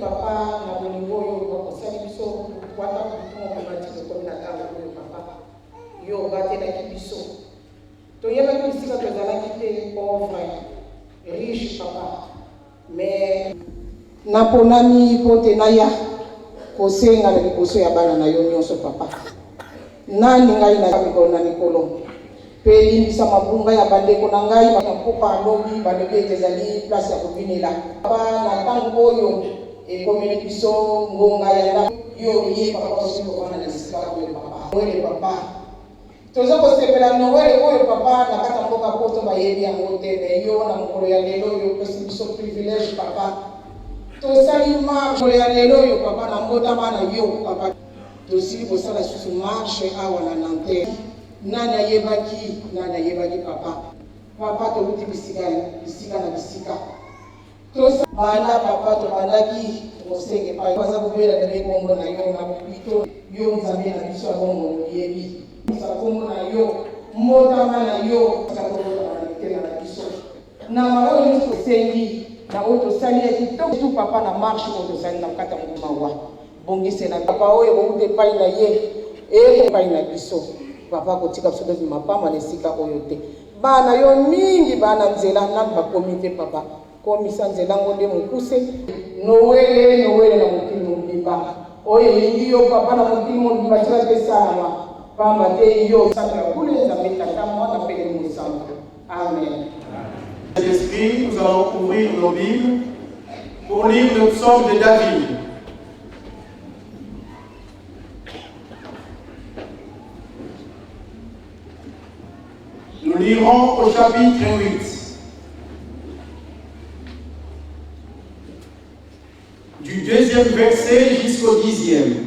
papa na bolingo oyo osali biso wata butu mobimba ti tokomi na ntango oyo papa. Yo obatelaki biso. Toyebaki bisika tozalaki te pauvre, riche papa. Mais naponami mpo te naya kosenga na liboso ya bana na yo nionso papa. Nani ngai na mikolo na mikolo mpe limbisa mabunga ya bandeko na ngai na pokwa lobi balobi ete ezali place ya kobinela. Papa na tango oyo ekomeli biso ngonga ya ndako yo oye papa osili kovanda na esika oyo papa. Noele papa. Toza kosepela Noël oyo papa na kati ya mboka poto bayebi yango te mais yo na mokolo ya lelo oyo opesi biso privilège papa tosali marche mokolo ya lelo oyo papa na mbotama na yo papa tosili kosala susu marche awa na Nanterre nani ayebaki nani ayebaki papa papa towuti bisika bisika na bisika Tosa banda papa tobandaki kosenga epai baza kobela ndenge kombo na yo na bopito yo nzambe na biso ya bomoi oyebi sa kombo na yo mbotama na yo tika tobotama na mitema na biso na maoyo nyonso tosengi na oyo tosali ya kitoko tu papa na marche oyo tosali na kati ya mawa bongisela papa oyo ekowuta epai na ye epai na biso papa kotika biso tobima pamba na esika oyo te Bana yo mingi ba na nzela nanu bakomi te papa komisa nzela ngo nde mokuse. Nowele nowele na mokili mobimba oyo elingi yo papa na mokili mobimba tika te esalama pamba te yo Santu ya bule Nzambe Tata Mwana mpe Elimo Santu. Amen. Saint-Esprit, nous allons ouvrir nos Bibles pour lire le psaume de David. Nous lirons au chapitre 8. Du deuxième verset jusqu'au dixième.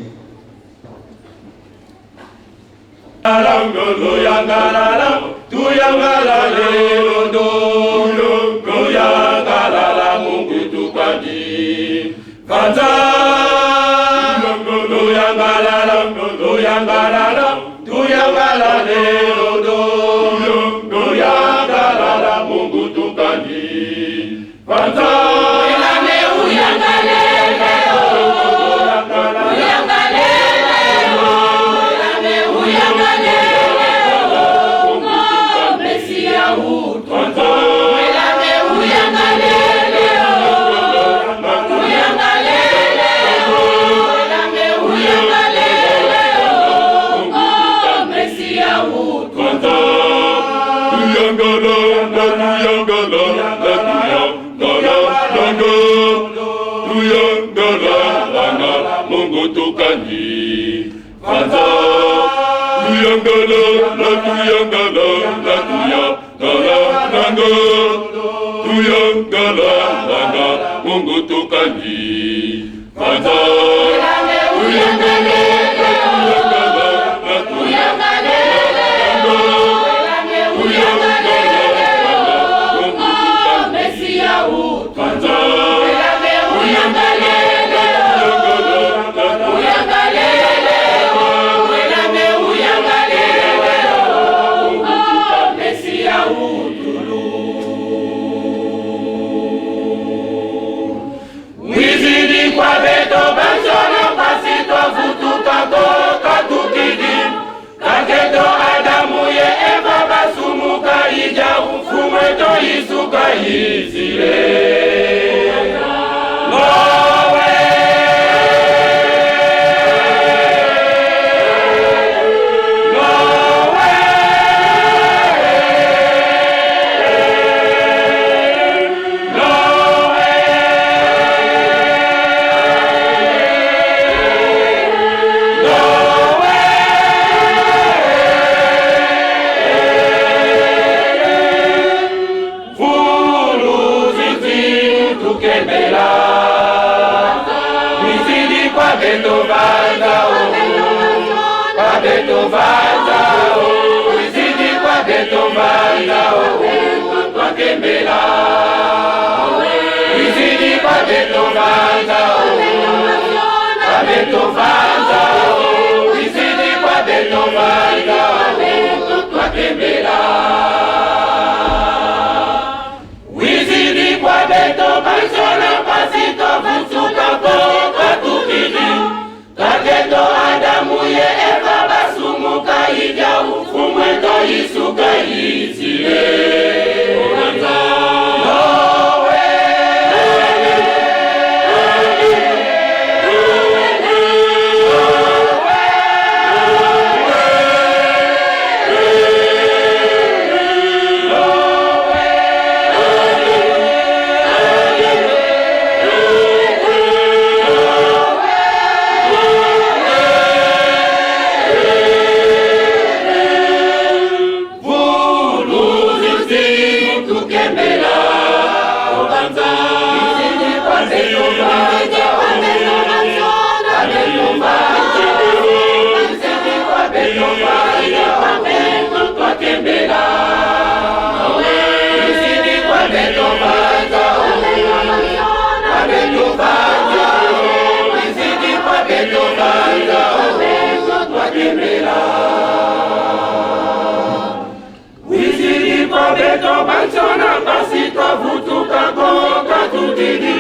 Kaketo bansona pasi twavutuka koka tutidi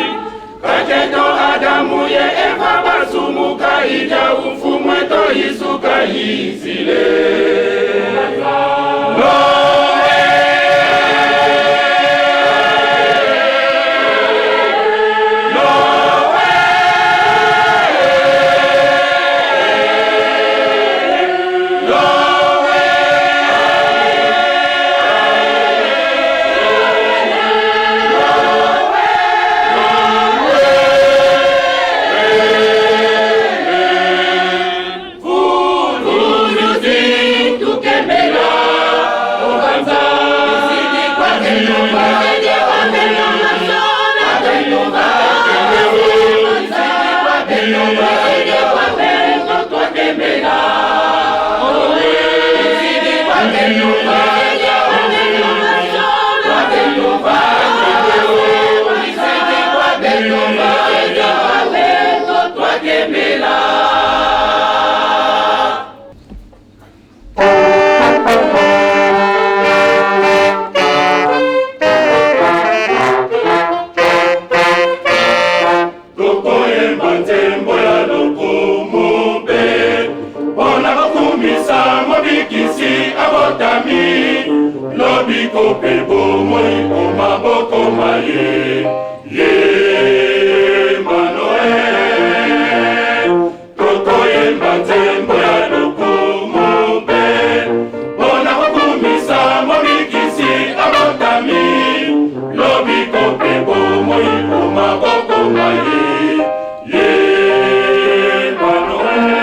Kaketo Adamu ye Eva basumuka ija ufumwe toyisuka yizile Tokoyemba nzembo ya lokumu mpe mpona kokumisa mobikisi abotami lobiko mpe bomoi o maboko ma ye ye Emmanuel. Tokoyemba nzembo ya lokumu mpe mpona kokumisa mobikisi abotami lobiko mpe bomoi o maboko ma ye ye Emmanuel.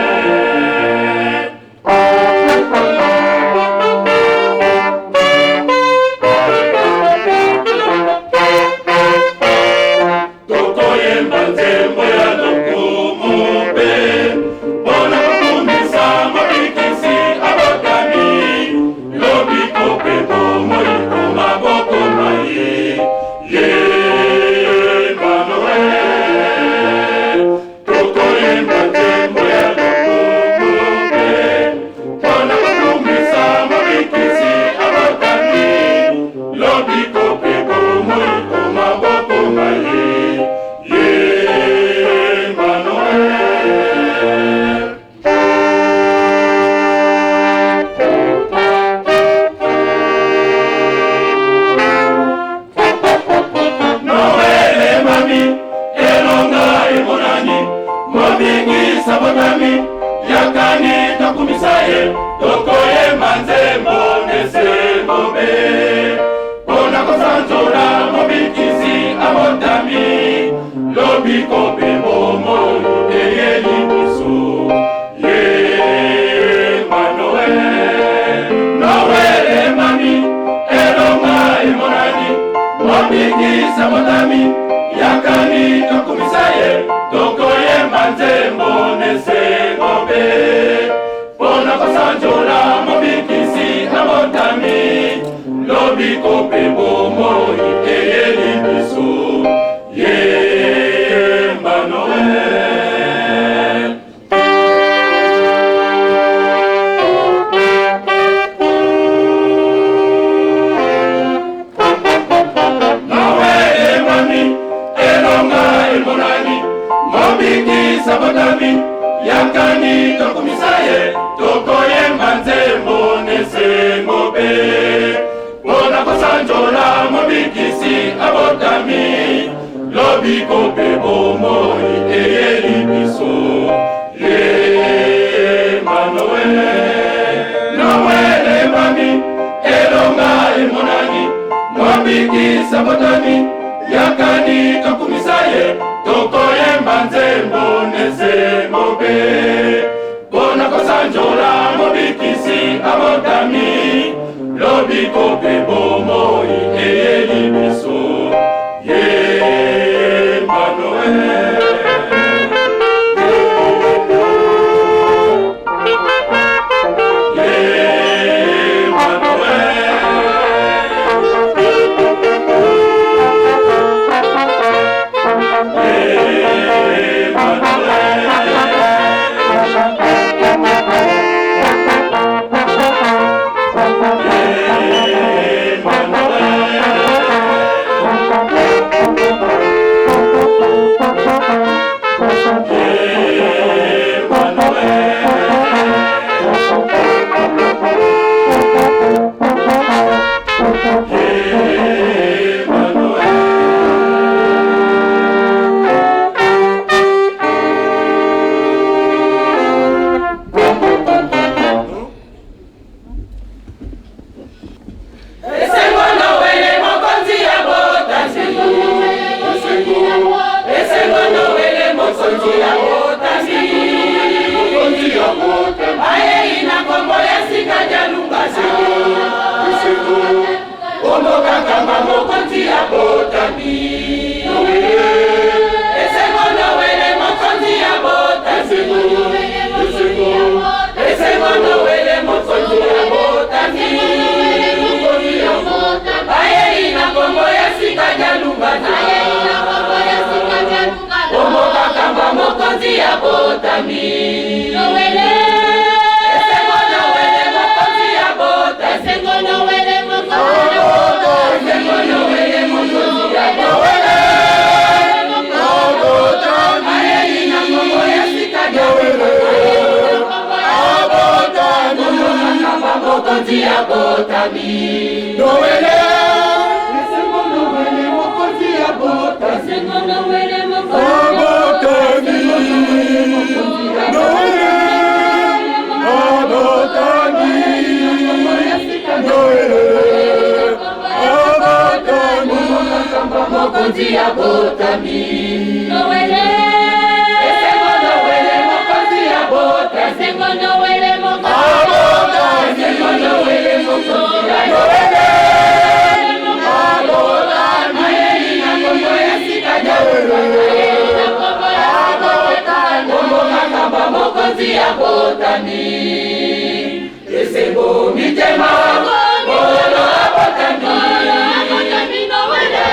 Tokoyemba nzembo ya lokumu mpe mpona kokumisa mobikisi abotami lobiko mpe bomoi o maboko ma ye ye Emmanuel. Tokoyemba nzembo ya lokumu mpe mpona kokumisa mobikisi abotami lobiko mpe bomoi o maboko ma ye ye Emmanuel. Noele mami elonga emonani mobikisa botami yakani tokumisa ye tokoyemba nzembo nesengo mpe mpona kosanzola mobikisi abotami lobiko mpe bomoi eyeli biso ye Emmanuel. Noele mami elonga emonani mobikisa botami yakani tokumisa ye tokoyemba nzembo nesengo mpe mpona kosanzola mobikisi abotami lobiko mpe bomoi eyeli biso ye Emmanuel. Noele mami elonga emonani mobikisa botami yakani tokumisa ye tokoyemba nzembo nesengo mpe mpona kosanzola mobikisi abotami lobiko mpe bomoi eyeli biso ye Emmanuel. Noele mami elonga emonani mobikisa botami yakani tokumisa ye tokoyemba nzembo nesengo mpe mpona kosanzola mobikisi abotami lobiko mpe bomoi eyeli biso ye Emmanuel. Ye Emmanuel. Ye Emmanuel. abotami. Noele, esengo Noele mokonzi abotami. Esengo Noele mokonzi abotami. Noele abotami. Noele abotami. Mokonzi abotami. Noele, esengo Noele mokonzi abotami. Esengo Noele mokonzi abotami. Esengo Noele mokonzi Noele abotami. Ayei na kombo ya sika Noele abotami. Kombo makamba mokonzi abotami. Esengo mitema Nkolo abotami. Abotami Noele.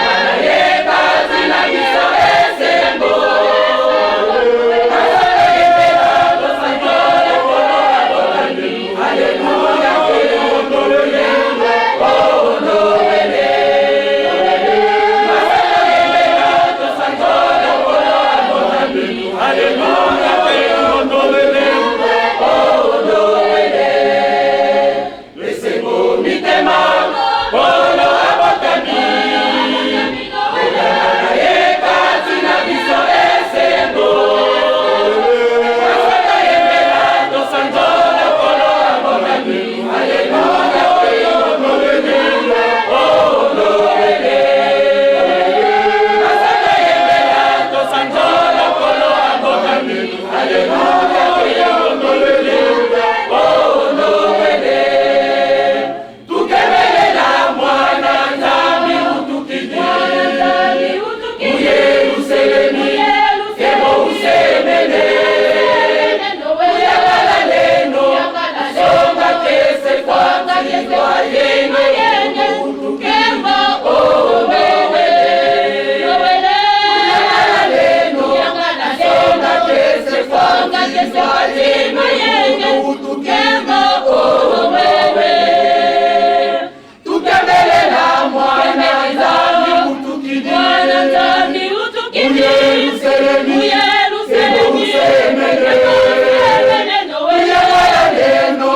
Ye kati na biso esengo. Esengo mitema Nkolo abotami. Ye kati na biso esengo. Toyembela tosanzola Nkolo abotami. Alleluia, Noele, oh Noele. Toyembela tosanzola Nkolo abotami. Alleluia, Noele, oh Noele. Tukebelela mwana Nzambi utukidi. Muyerusalemi, kebo usemene. Kuyakala leno, songa kese kwatindwa yene utukidi. Oh Noele. Kuyakala leno, songa kese kwatindwa yene utukidi. Oh Noele. Tukebelela mwana Nzambi utukidi. Mwana Nzambi utukidi. Muyerusalemi, kebo usemene. Kuyakala leno,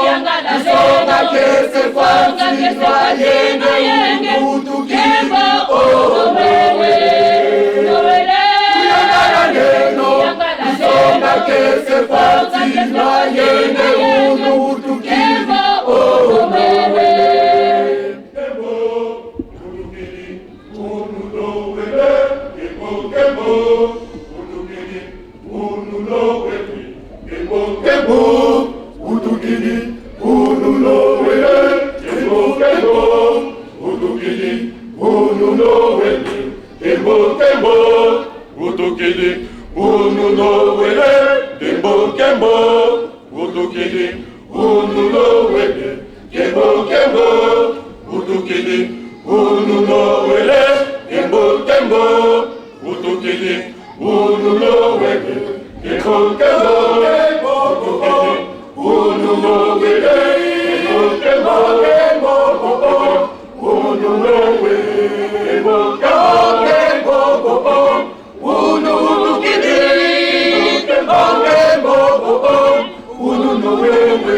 songa kese kwatindwa yene utukidi. Oh Noele. Kuyakala leno, songa kese kwatindwa yene utukidi. Oh Noele. Kembo, utukidi, unu Noele. Kembo, kembo, utukidi, unu Noele. Kembo, kembo, utukidi, unu Noele. Kembo, kembo, utukidi, unu Noele. Kembo, kembo, utukidi, unu Noele. Kembo, kembo, utukidi, unu Noele. Kembo, kembo, utukidi, unu Noele. Kembo, kembo, utukidi, unu Noele. Kembo, kembo, utukidi, unu Noele. Kembo, kembo, unu Noele. Kembo, kembo, unu utukidi. Kembo, kembo, unu Noele.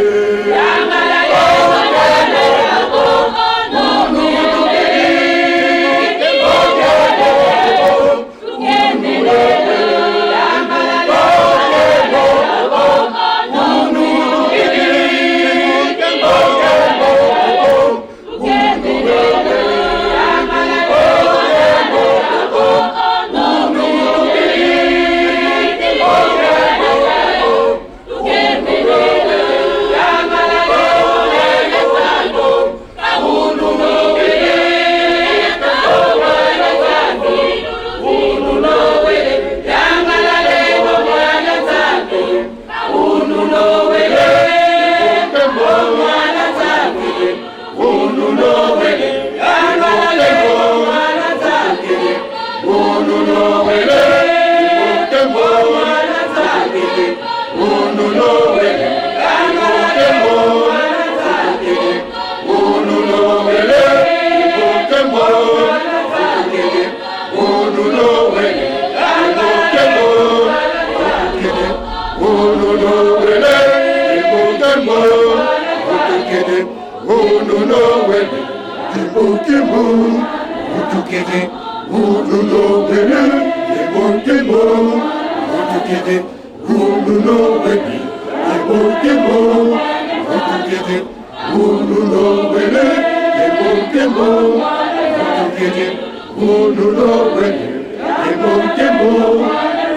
Unu nowele, Kimbo kimbo, Utukidi, Unu nowele, Kimbo kimbo, Utukidi, Unu nowele, Kimbo kimbo, Utukidi, Unu nowele, Kimbo kimbo, Utukidi, Unu nowele, Kimbo kimbo,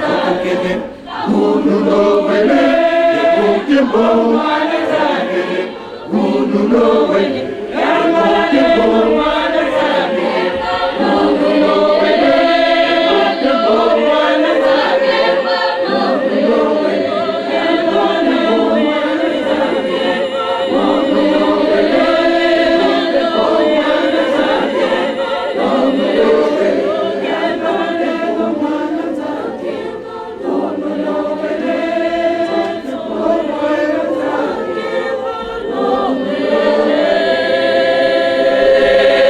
Utukidi, Unu nowele, Kimbo kimbo, Utukidi, Unu nowele, Kimbo kimbo, Amen.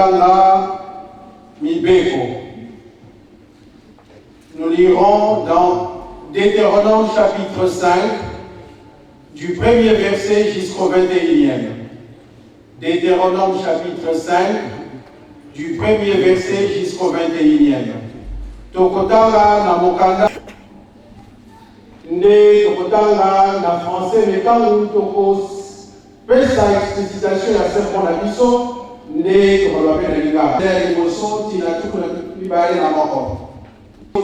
Tokotanga Mibeko. Nous lirons dans Deutéronome chapitre 5, du premier verset jusqu'au 21e. Deutéronome chapitre 5, du premier verset jusqu'au 21e. Tokotanga na mokanda nde tokotanga na français, mais ntango tokopesa explicitation ya sermon na biso nde tokoloba mpe na lingala. Ya liboso ntina 21.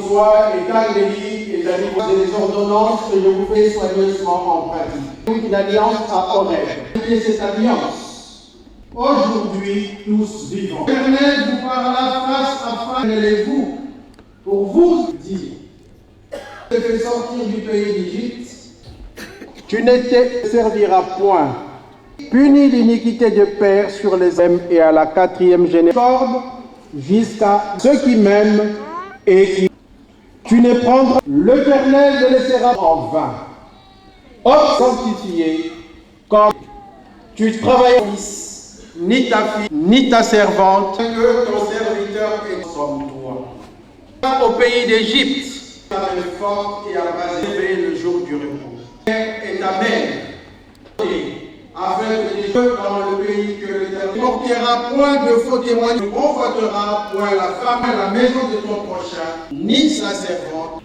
Soit etangeli ezali les ordonnances que je vous fais soigneusement en pratique. Une alliance à Horeb. Et cette alliance, aujourd'hui tous vivants. L'Éternel vous parla face à face, et vous, pour vous dire, je te fais sortir du pays d'Égypte, tu ne te serviras point. Punis l'iniquité de père sur les hommes et à la quatrième génération, jusqu'à ceux qui m'aiment et qui tu ne prendras. L'Éternel ne laissera en vain. Homme sanctifié, comme tu travailles, ni ta fille, ni ta servante, que ton serviteur est comme toi. Au pays d'Égypte, ta main forte et à bas le jour du repos. Et ta mère, afin que tu dans le pays que l'Éternel ne portera point de faux témoignages, ne convoitera point la femme à la maison de ton prochain, ni sa servante.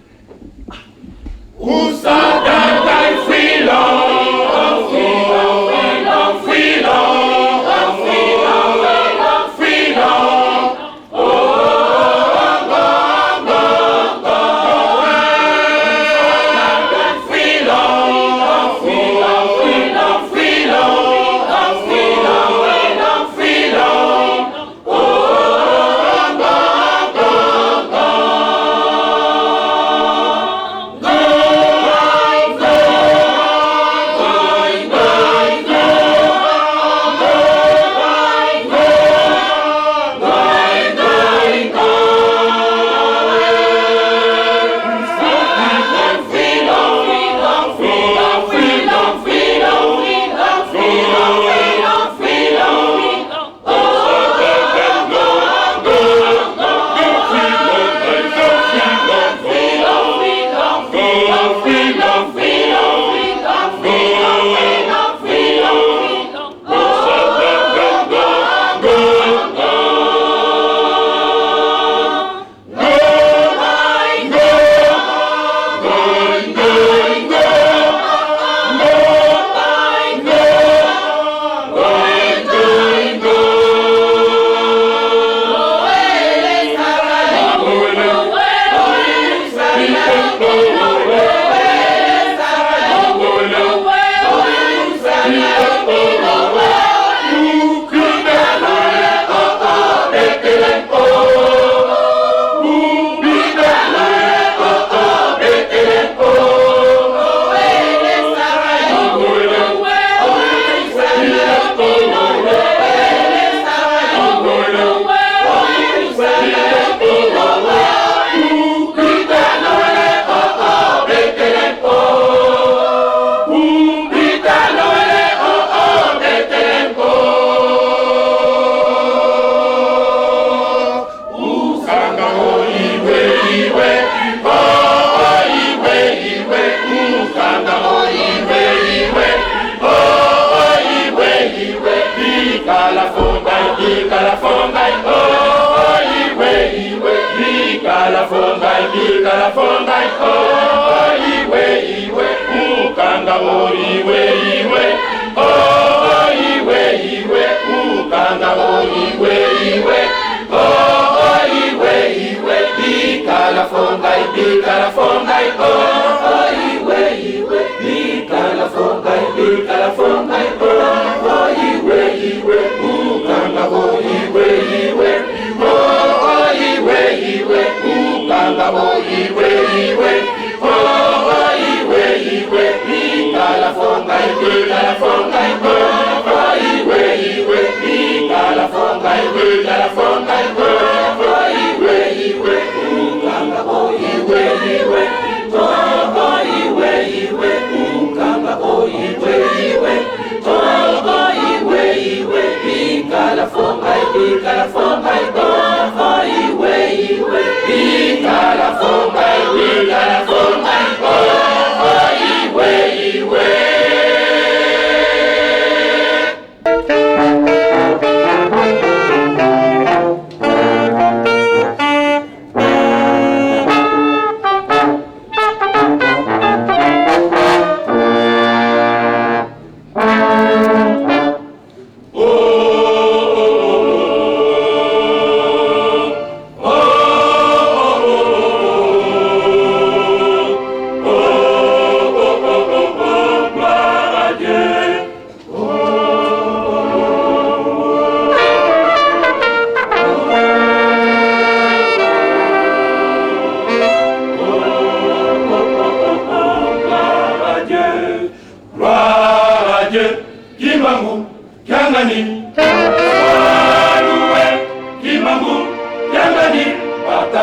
California.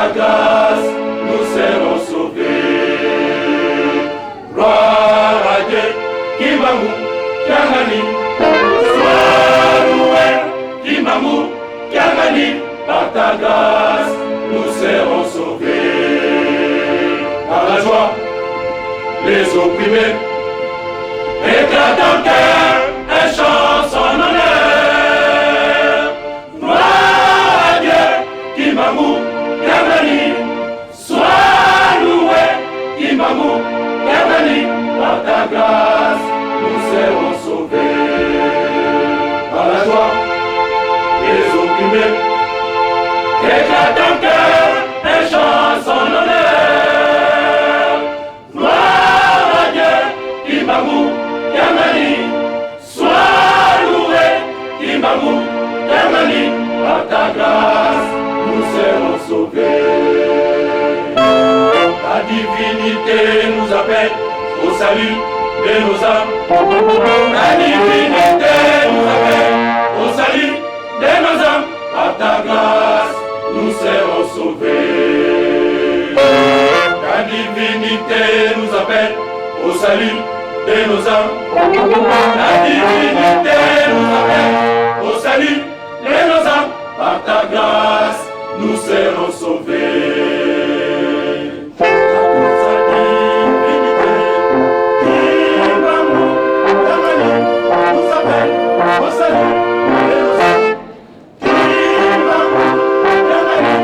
ta grâce, nous serons sauvés. Gloire à Dieu, Kimbangu, Kiangani, sois loué, Kimbangu, Kiangani, par ta grâce, nous serons sauvés. Par la joie, les opprimés, éclatent en cœur un chant son honneur. Gloire à Dieu, Kimbangu, Kiangani, sois loué, Kimbangu, Kiangani, par ta grâce, nous serons sauvés. Par la joie, les opprimés, éclatent en cœur un chant son honneur. Gloire à Dieu, Kimbangu, Kiangani, sois loué, Kimbangu, Kiangani, par ta grâce, nous serons sauvés. La divinité nous appelle au salut de nos âmes. La divinité nous appelle au salut de nos âmes. Par ta grâce, nous serons sauvés. La divinité nous appelle au salut de nos âmes. La divinité nous appelle au salut de nos âmes. Par ta grâce, nous serons sauvés. Sa divinité, Kimbangu, Kiangani, nous appelle au salut de nos âmes. Kimbangu, Kiangani,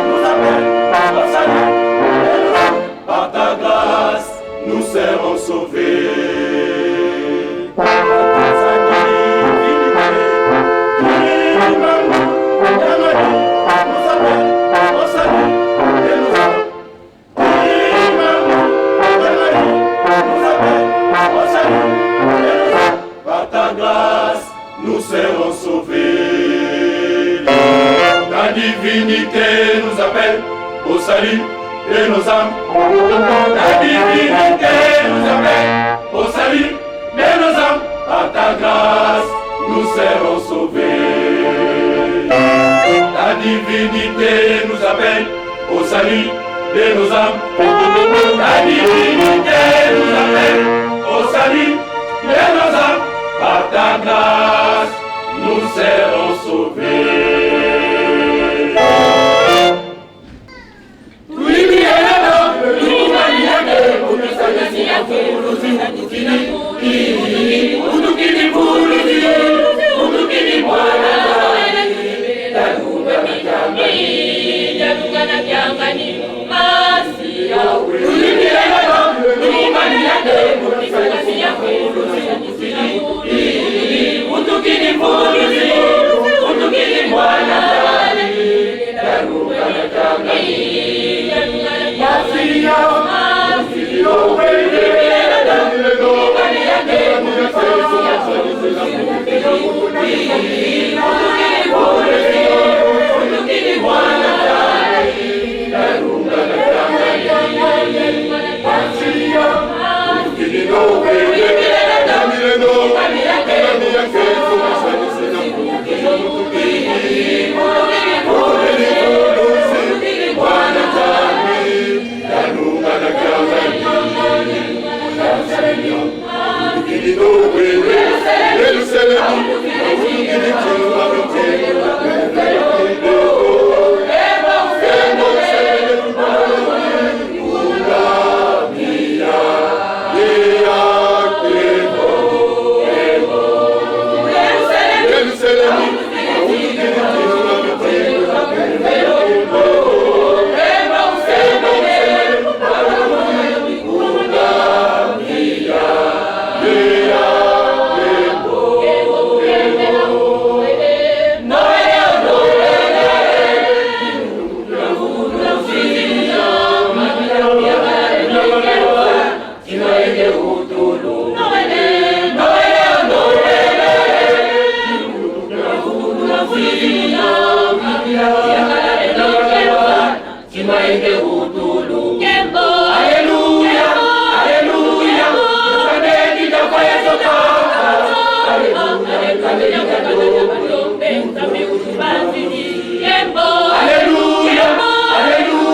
nous appelle au salut de nos âmes. Par ta grâce, nous serons sauvés. Par sa divinité, Kimbangu, Kiangani, nous appelle au salut de nos âmes. Kimbangu, Kiangani, nous appelle au salut de nos âmes. Par ta grâce, nous serons sauvés. Ta divinité nous appelle au salut de nos âmes. Ta divinité nous appelle au salut de nos âmes. Par ta grâce, nous serons sauvés. Ta divinité nous appelle au salut de nos âmes. Ta divinité nous appelle au salut de nos âmes. Par ta grâce, nous serons sauvés. Alléluia, Alléluia.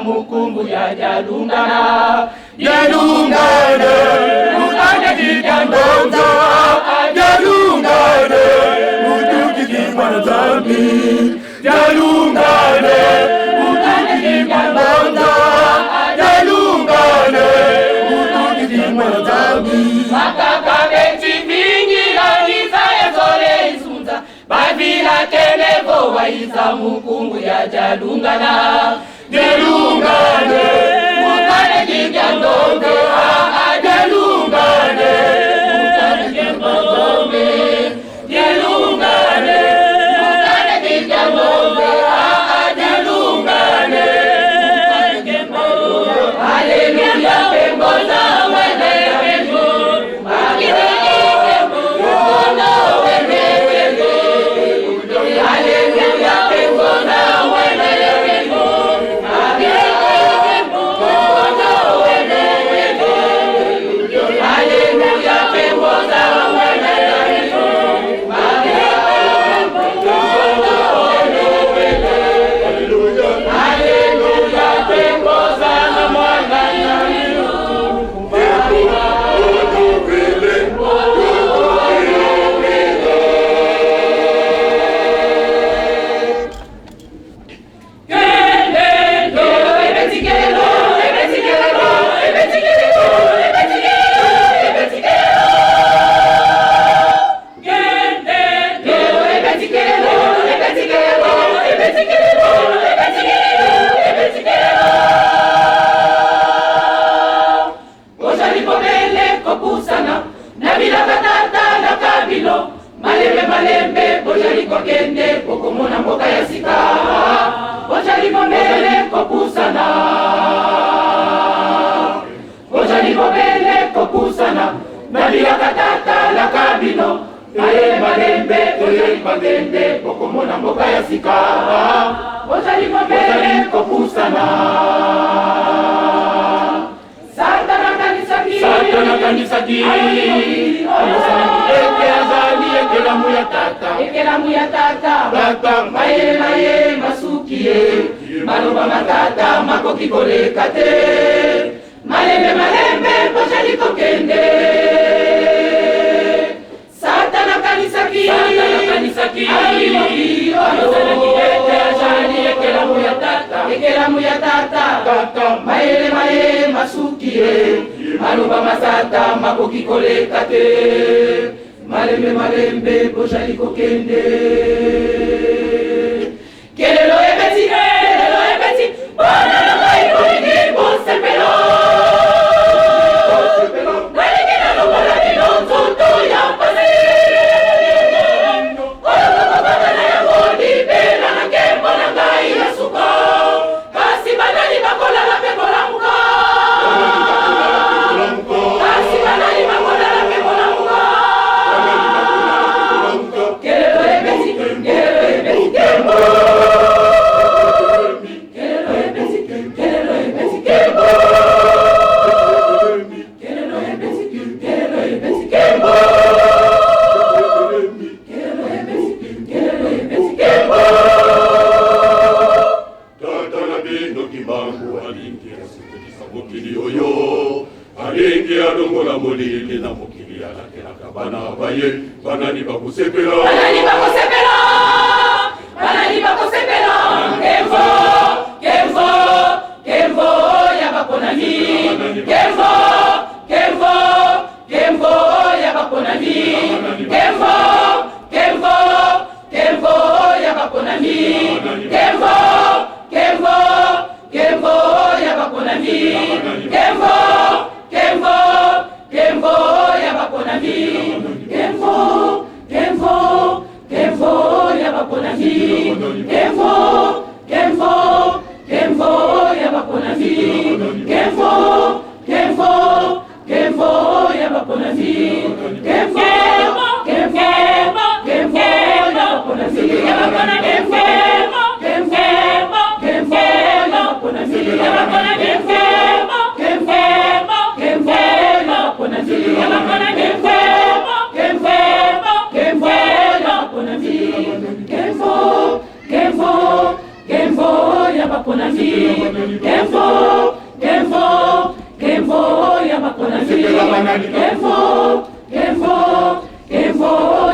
Mukungu ya jalungana jalungana mutanjijandonza jalungane mutukiki mwana zambi jalungane mutukiki mwana jalungane mutukiki mwana zambi makaka beti mingi langiza ezole isunza bavila televo waiza mukungu ya jalungana jalungane mutane kijandonge jalungane mutane kijandonge jalungane mutane kijandonge jalungane mutane kijandonge. Haleluya pemboza wene pembo Haleluya pemboza wene pembo. kokende, bokomona mboka ya sika. Bozali bobele kopusana. Satana akanisaki, Satana akanisaki, abosanaki ete azali ekelamu ya Tata, ekelamu ya Tata, Tata, mayele na ye masuki ye, maloba ma Tata makoki koleka te. Malembe malembe bozali kokende. Satana akanisaki, Satana akanisaki, alobi mokili oyo, abosanaki ete azali ekelamu ya Tata, ekelamu ya Tata, Tata, mayele maye masuki ye, maloba ma Tata makoki koleka te. Malembe malembe bozali kokende. Kelelo ebeti, kelelo ebeti, mpona na ngai bolingi bosepelo. Nalingi nalongola bino nzoto ya mpasi oyo tokobanda na yango libela na nkembo na ngai ya suka. Kasi banani bakolala mpe kolamuka? Kasi banani bakolala mpe kolamuka? Kelelo ebeti, kelelo ebeti, nkembo. Kelelo ebeti, kelelo ebeti, nkembo. Kelelo ebeti, kelelo ebeti, nkembo. Kelelo ebeti, kelelo ebeti, nkembo. Tata na bino Kimbangu alingi asepelisa mokili oyo, alingi alongola molili na mokili, alakelaka bana baye, banani bakosepela? Banani bakosepela? Banani bakosepela? Nkembo, nkembo, nkembo ya baponami. Nkembo, nkembo, nkembo ya baponami. Nkembo, nkembo, nkembo ya baponami. Nkembo, nkembo, nkembo ya baponami. Nkembo, nkembo, nkembo ya baponami. Nkembo, nkembo, nkembo ya baponami. Nkembo, nkembo, nkembo ya baponami. Nkembo, nkembo, nkembo ya baponami. Nkembo, nkembo, nkembo ya baponami. Nkembo, nkembo, nkembo ya baponami. Nkembo, nkembo, nkembo ya baponami. Nkembo, nkembo, nkembo ya baponami. Nkembo, nkembo, nkembo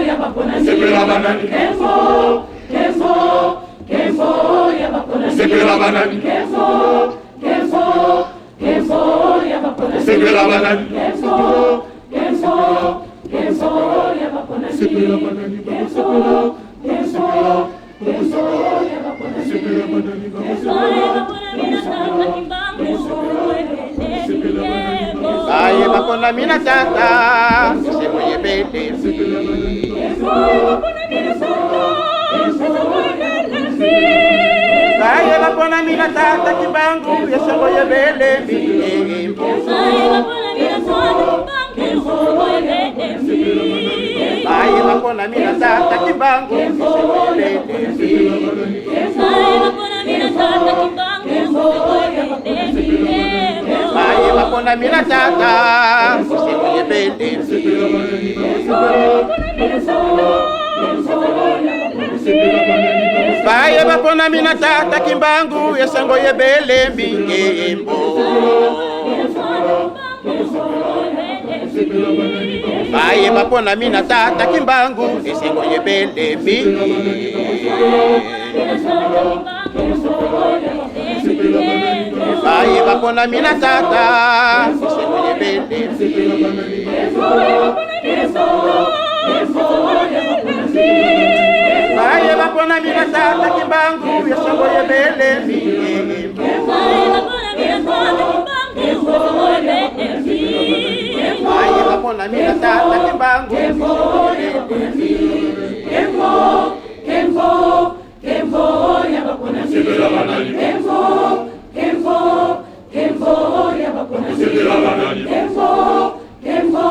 ya baponami. Nkembo, nkembo, nkembo ya baponami. Nkembo, nkembo, nkembo ya baponami. Nkembo, nkembo, nkembo ya baponami. Nkembo, nkembo, nkembo ya baponami. Nkembo, nkembo, nkembo ya baponami. Nkembo, nkembo, nkembo ya baponami. Baye baponami na Tata, esengo yebelemi. Baye baponami na Tata Kimbangu, esengo yebelemi. Baye baponami na Tata Kimbangu, esengo yebelemi. Baye baponami na Tata, esengo yebelemi. Baye baponami na Tata Kimbangu, esengo yebelemi. Baye baponami na Tata Kimbangu, esengo yebelemi. Baye baponami na Tata, esengo yebelemi. Baye baponami na Tata Kimbangu, esengo yebelemi. Baye baponami na Tata Kimbangu, esengo yebelemi. Nkembo, nkembo, nkembo ya baponami. Nkembo, nkembo, nkembo ya baponami. Nkembo, nkembo,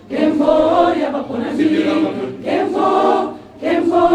nkembo ya baponami. Nkembo, nkembo,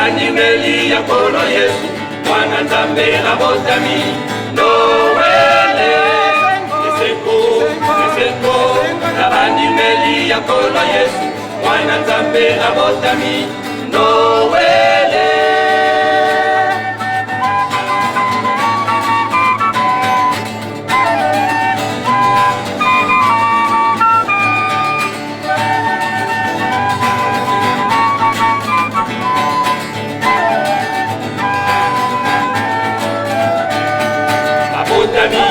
bandimeli ya Nkolo Yesu, Mwana Nzambe abotami. Noele, esengo, esengo na bandimeli ya Nkolo Yesu, Mwana Nzambe abotami. Noele. Abotami,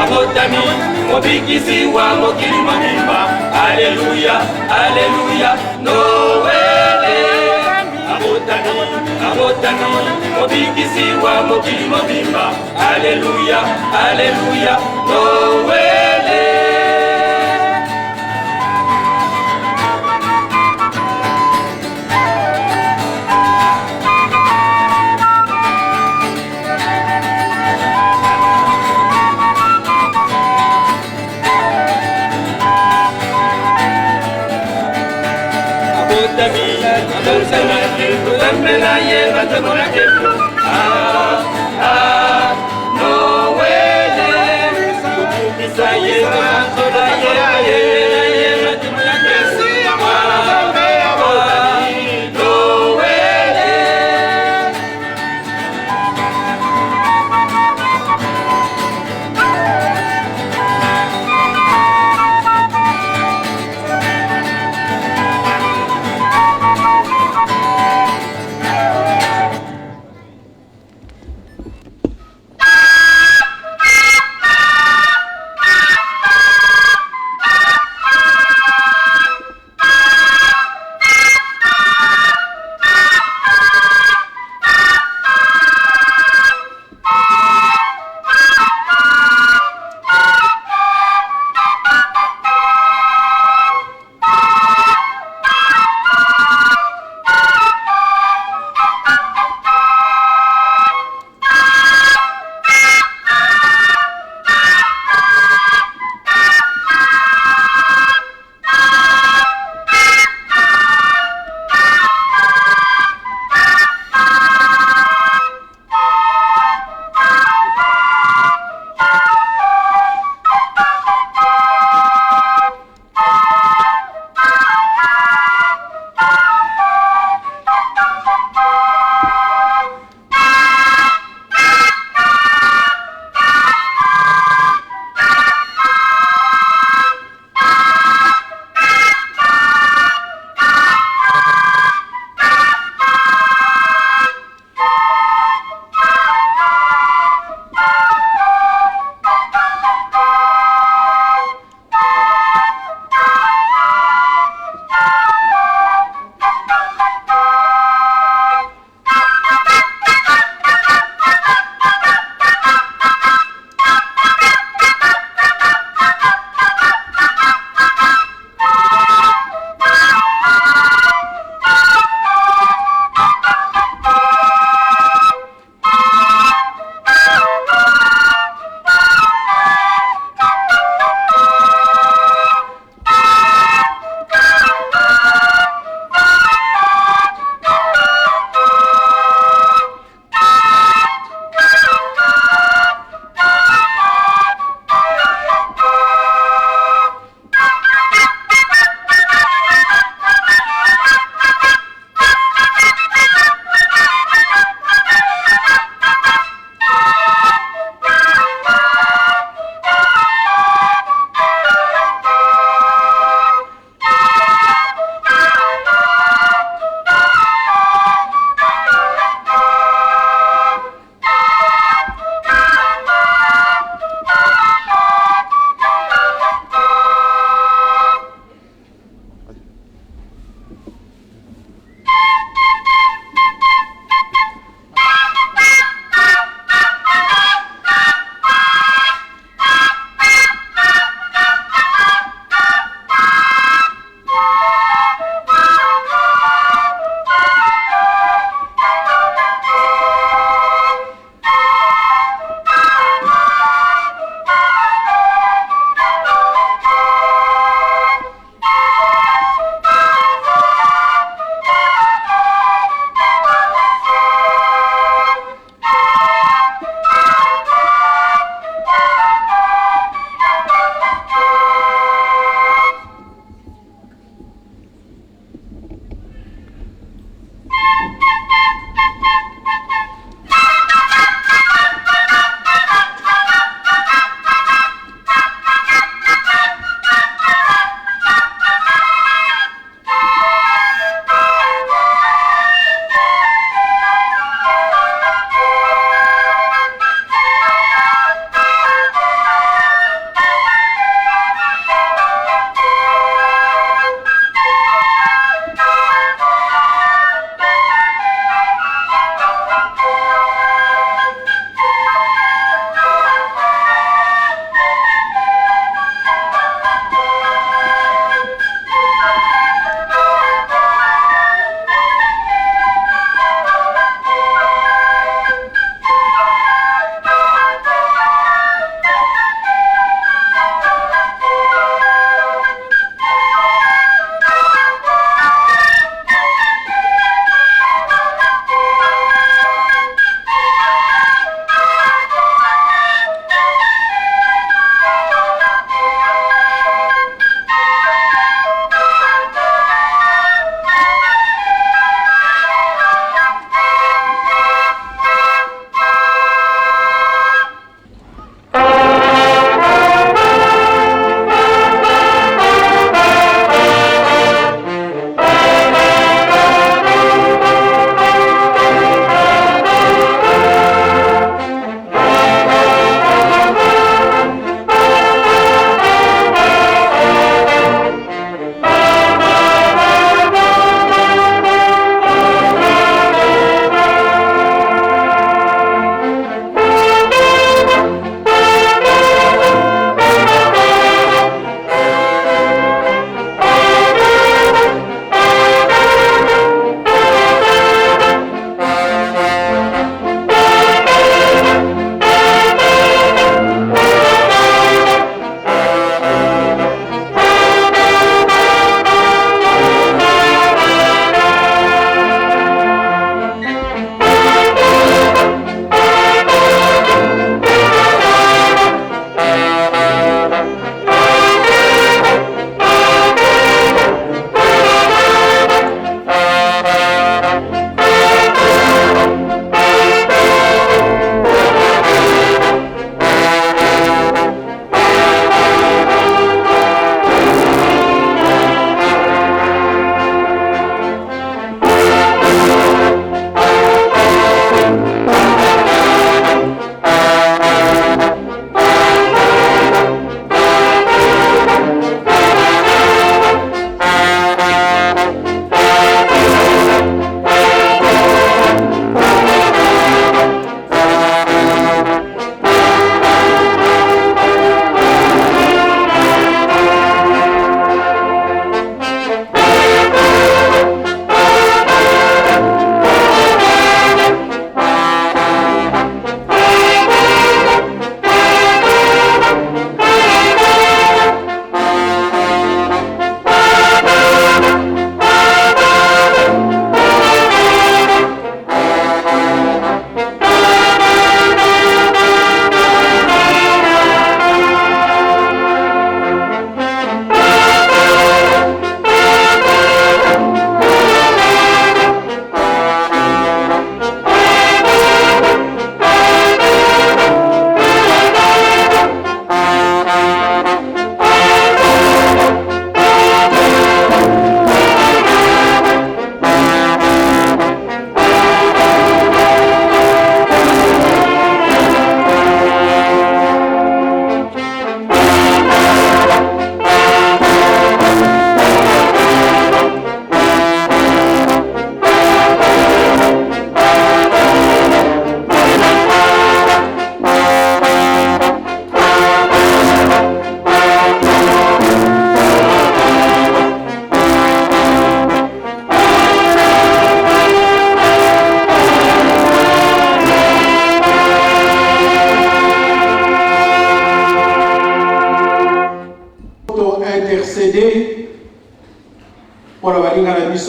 abotami, mobikisi wa mokili mobimba. Aleluya, aleluya, Noele. Abotami, abotami, mobikisi wa mokili mobimba. Aleluya, aleluya, Noele. Abotami, abotami, tozambela ye banzembo na nkembo. Ah, ah, Noele. Tokumisa ye, tosanzola ye, toyembela ye banzembo na nkembo. Ah, ah, Noele.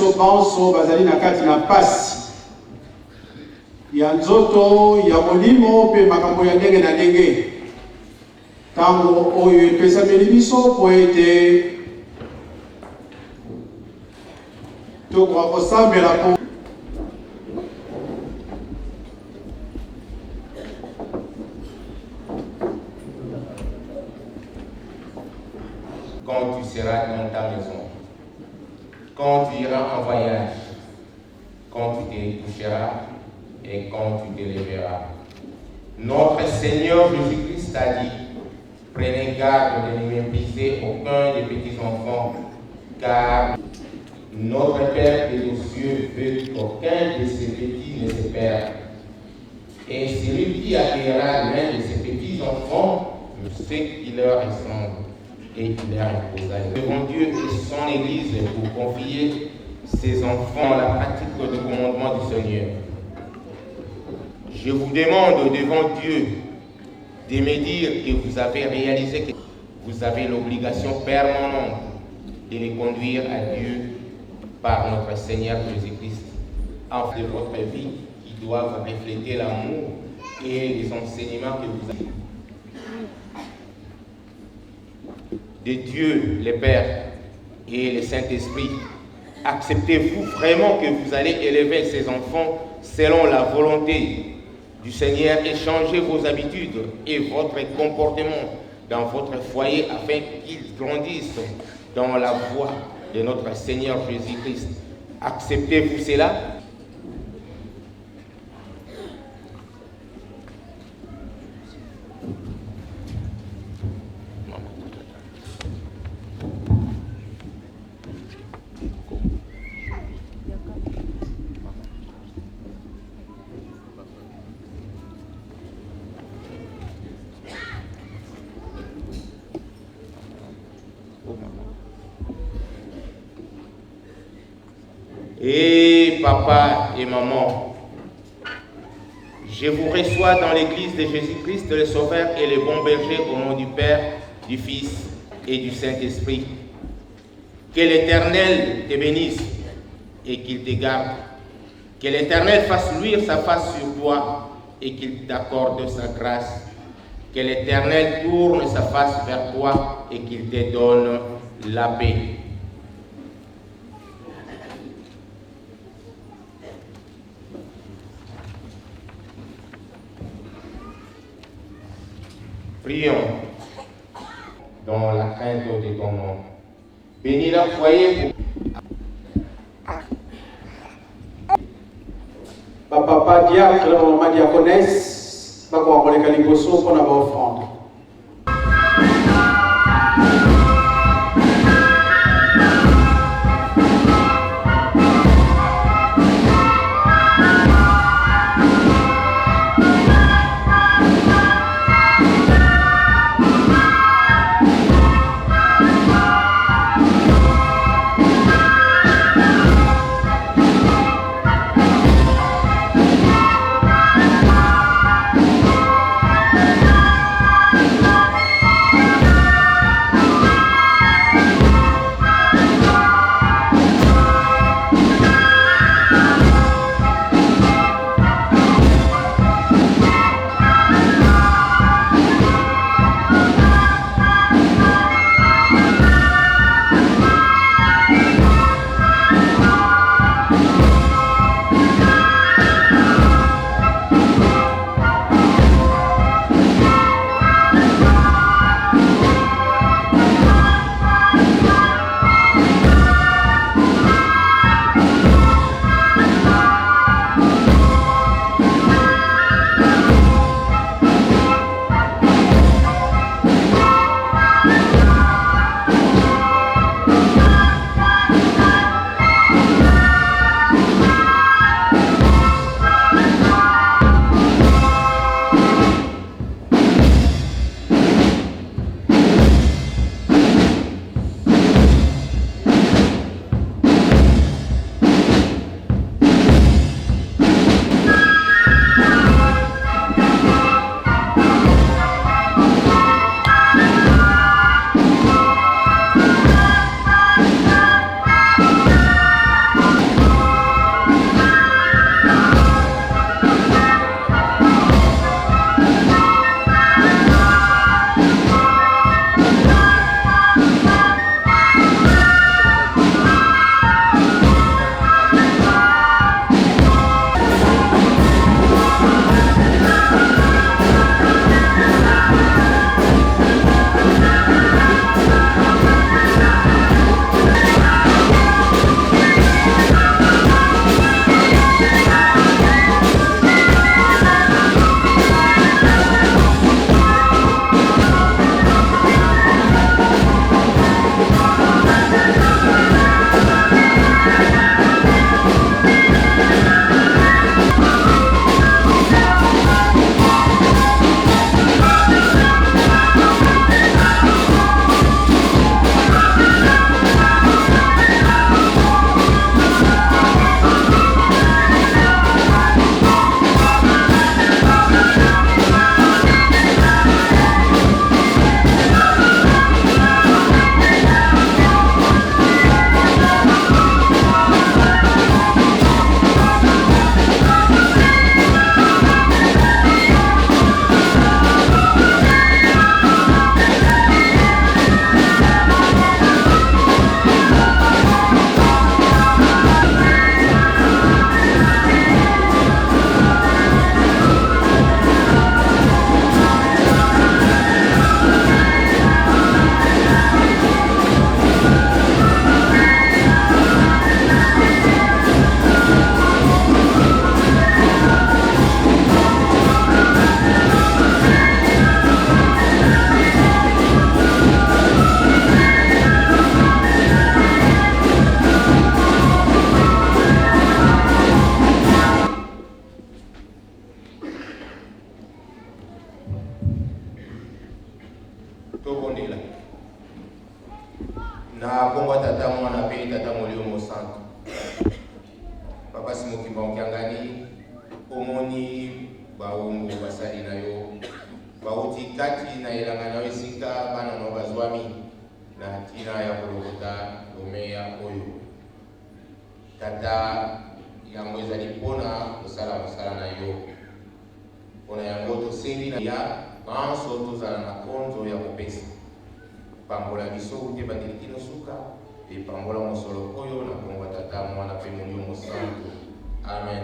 biso banso bazali na kati na pasi ya nzoto, ya molimo mpe makambo ya ndenge na ndenge. Ntango oyo epesameli biso mpo ete tokoka kosambela mpo Quand tu seras dans ta maison, quand tu iras en voyage, quand tu te coucheras et quand tu te lèveras. Notre Seigneur Jésus-Christ a dit, prenez garde de ne mépriser aucun des petits-enfants, car notre Père qui est aux cieux veut qu'aucun de ses petits ne se perde. Et celui qui accueillera l'un de ses petits-enfants, ce qui leur ressemble, et il leur imposa devant Dieu et son Église pour confier ses enfants à la pratique du commandement du Seigneur. Je vous demande devant Dieu de me dire que vous avez réalisé que vous avez l'obligation permanente de les conduire à Dieu par notre Seigneur Jésus-Christ, afin de votre vie qui doivent refléter l'amour et les enseignements que vous avez. De Dieu le Père et le Saint-Esprit, acceptez-vous vraiment que vous allez élever ces enfants selon la volonté du Seigneur et changer vos habitudes et votre comportement dans votre foyer afin qu'ils grandissent dans la voie de notre Seigneur Jésus-Christ? Acceptez-vous cela? Et papa et maman, je vous reçois dans l'église de Jésus-Christ, le Sauveur et le bon berger, au nom du Père, du Fils et du Saint-Esprit. Que l'Éternel te bénisse et qu'il te garde. Que l'Éternel fasse luire sa face sur toi et qu'il t'accorde sa grâce. Que l'Éternel tourne sa face vers toi et qu'il te donne la paix. Prions dans la crainte de ton nom. Bénis leur foyer. Bapapa diacre na bamama diaconesse bakoka koleka liboso mpo na baofrande. Omoni bawumbu basali na yo bawuti kati na elanga na yo esika bana na yo bazwami na ntina ya kolokota lomeya oyo. Tata, yango ezali mpo na kosala mosala na yo. Mpo na yango tosengi na ya banso tozala na konzo ya kopesa. Pambola biso wuta ebandeli kino suka, mpe pambola mosolo oyo na kombo ya Tata, Mwana mpe Molimo Mosantu. Amen.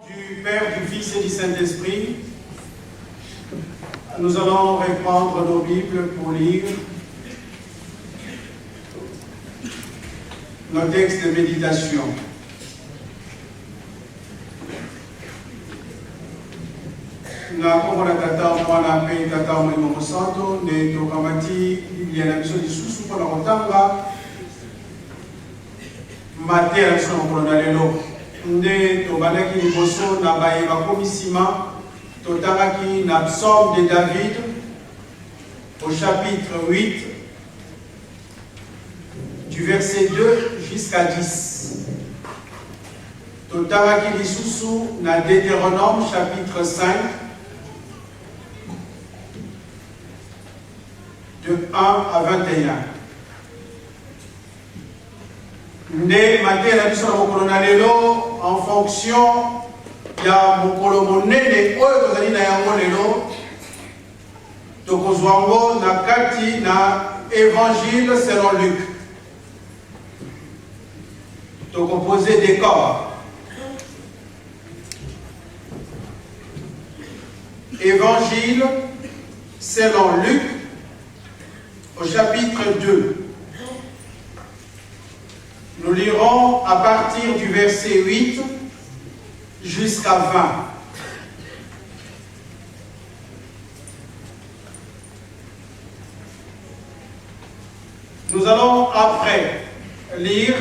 Du Père, du Fils et du Saint-Esprit, nous allons reprendre nos Bibles pour lire nos textes de méditation. Na nkombo na Tata, Mwana mpe Tata Molimo Mosanto, nde tokamati Biblia na biso lisusu mpo na kotanga mateya na biso na mokolo na lelo. Nde tobandaki liboso na baye bakomi nsima, totangaki na Psaume de David au chapitre 8 du verset 2 jusqu'à 10. Totangaki lisusu na Deuteronome chapitre 5 de 1 à 21. Nde mateya na biso na mokolo na lelo en fonction ya mokolo monene oyo tozali na yango lelo, tokozwa yango na kati na Evangile selon Luc. Tokopose decor. Évangile selon Luc au chapitre 2. Nous lirons à partir du verset 8 jusqu'à 20. Nous allons après lire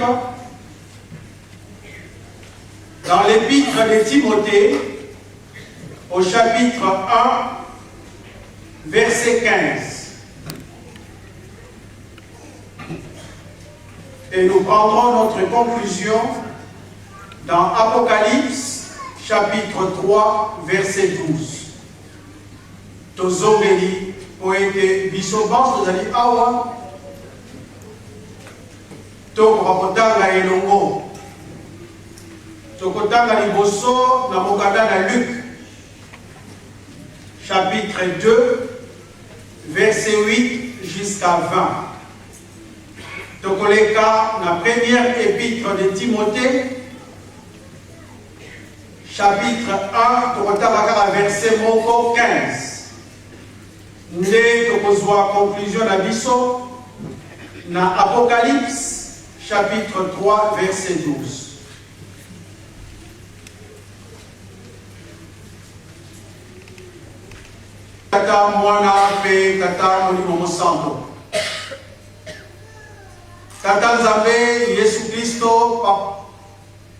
dans l'épître de Timothée au chapitre 1, verset 15. Et nous prendrons notre conclusion dans Apocalypse chapitre 3, verset 12. Tozongeli mpo ete biso banso tozali awa tokoka kotanga elongo. Tokotanga liboso na mokanda na Luc chapitre 2 verset 8 jusqu'à 20. Tokoleka na première épître de Timothée chapitre 1, tokotanga kaka verset moko 15 nde tokozwa conclusion na biso na Apocalypse chapitre 3 verset 12. Tata, Mwana mpe Tata Molimo Mosanto. Tata Nzambe Yesu Klisto,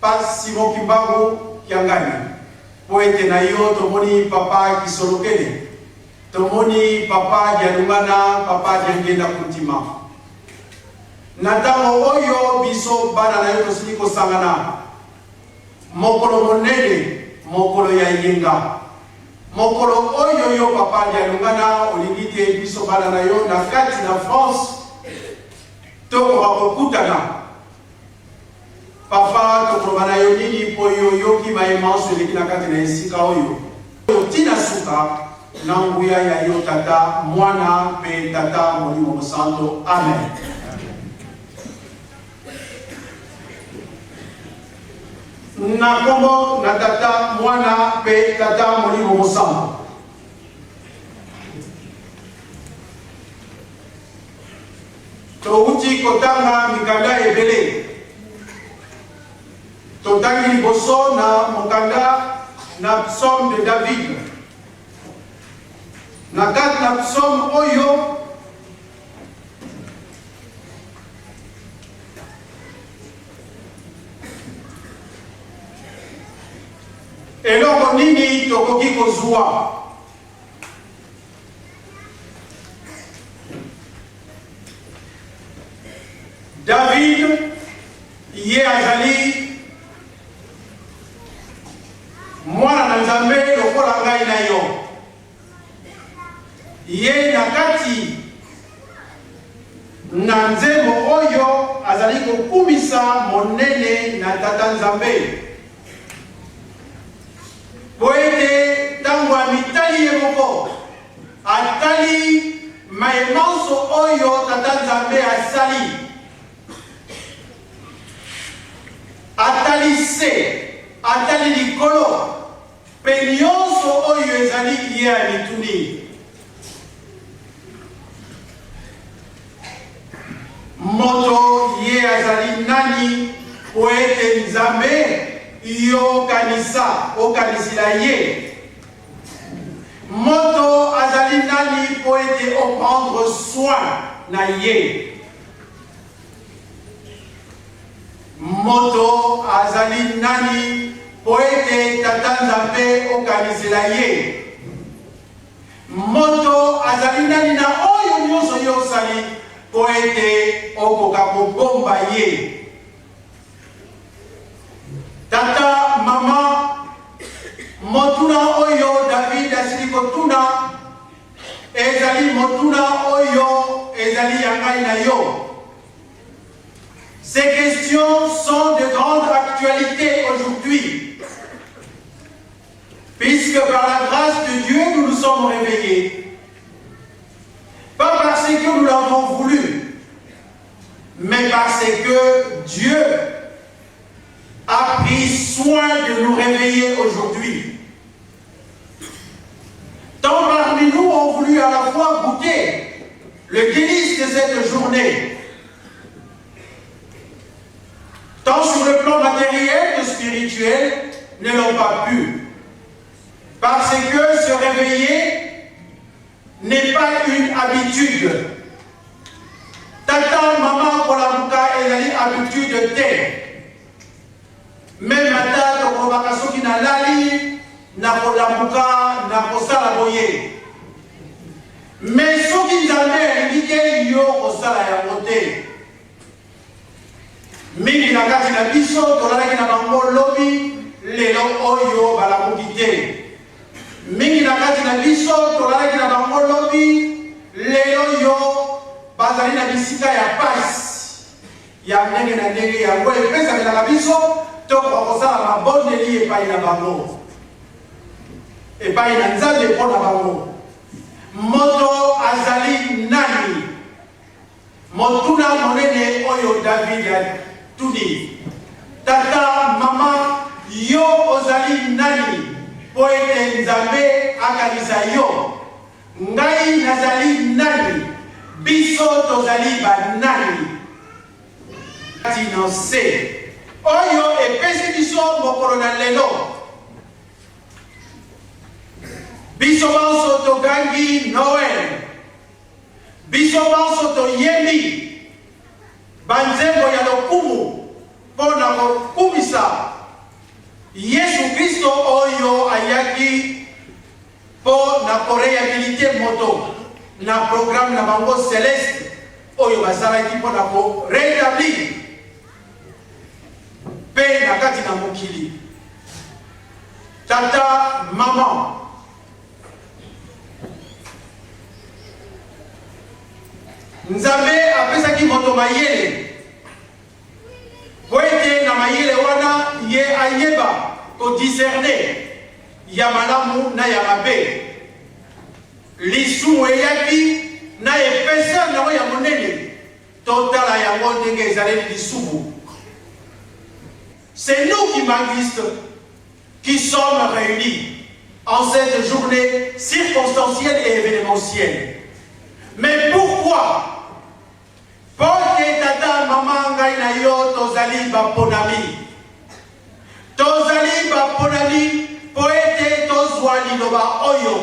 Papa Simon Kimbangu Kiangani, mpo ete na yo tomoni Papa Kisolokele, tomoni Papa Dialungana, Papa Diangienda Kuntima. Na ntango oyo biso bana na yo tosili kosangana, mokolo monene, mokolo ya eyenga. Mokolo oyo yo Papa Dialungana olingi te biso bana na yo na kati na France tokoka kokutana. Papa, tokoloba na yo nini mpo yo oyoki maye manso eleki na kati na esika oyo? Ti na suka, na nguya ya yo Tata, Mwana mpe Tata Molimo Mosanto. Amen. Na nkombo na Tata, Mwana mpe Tata Molimo Mosanto. Towuti kotanga mikanda ebele. Totangi liboso na mokanda na Psaume de David. Na kati na psaume oyo eloko nini tokoki kozwa? David ye azali mwana na Nzambe lokola ngai na yo. Ye na kati na nzembo oyo azali kokumisa monene na Tata Nzambe. Mpo ete ntango amitali ye moko, atali maye manso oyo Tata Nzambe asali, atali se, atali likolo, mpe nyonso oyo ezali, ye amituni. Moto ye azali nani mpo ete Nzambe yo okanisa, okanisila ye? Moto azali nani mpo ete o prendre soin na ye? Moto azali nani mpo ete Tata Nzambe okanisela ye? Moto azali nani na oyo nyonso yo osali mpo ete okoka kobomba ye? Tata, mama, motuna oyo David asili kotuna ezali motuna oyo ezali ya ngai na yo. Ces questions sont de grande actualité aujourd'hui. Puisque par la grâce de Dieu, nous nous sommes réveillés. Pas parce que nous l'avons voulu, mais parce que Dieu a pris soin de nous réveiller aujourd'hui. Tant parmi nous ont voulu à la fois goûter le délice de cette journée, tant sur le plan matériel que spirituel, ne l'ont pas pu. Parce que se réveiller n'est pas une habitude. Tata, mama, kolamuka ezali habitude te. Meme ata tokolobaka soki nalali, nakolamuka, nakosala boye. Mais soki Nzambe alingi te, yo okosala yango te. Mingi na kati na biso tolalaki na bango lobi, lelo oyo balamuki te. Mingi na kati na biso tolalaki na bango lobi, lelo oyo bazali na bisika ya pasi ya ndenge na ndenge. Yango epesamelaka biso tokoka kosala mabondeli epai na bango, epai na Nzambe mpo na bango. Moto azali nani? Motuna monene oyo David atuni, Tata, mama, yo ozali nani mpo ete Nzambe akanisa yo? Ngai nazali nani? Biso tozali banani? Kati na nse oyo epesi biso mokolo na lelo, biso banso togangi Noel. Biso banso toyembi banzembo ya lokumu mpo na kokumisa Yesu Klisto oyo ayaki mpo na korehabilite moto na programme na bango celeste oyo basalaki mpo na ko retablir mpe na kati na mokili. Tata, mama. Nzambe apesaki moto mayele mpo ete na mayele wana ye ayeba ko discerner ya malamu na ya mabe. Lisumu eyaki na epaisseur na yango ya monene. Totala yango ndenge ezaleli lisumu. C'est nous kimbanguistes qui sommes reunis en cette journee circonstancielle et evenementielle. Mais pourquoi? Mpo te tata, mama, ngai na yo tozali baponami. Tozali baponami mpo ete tozwa liloba oyo.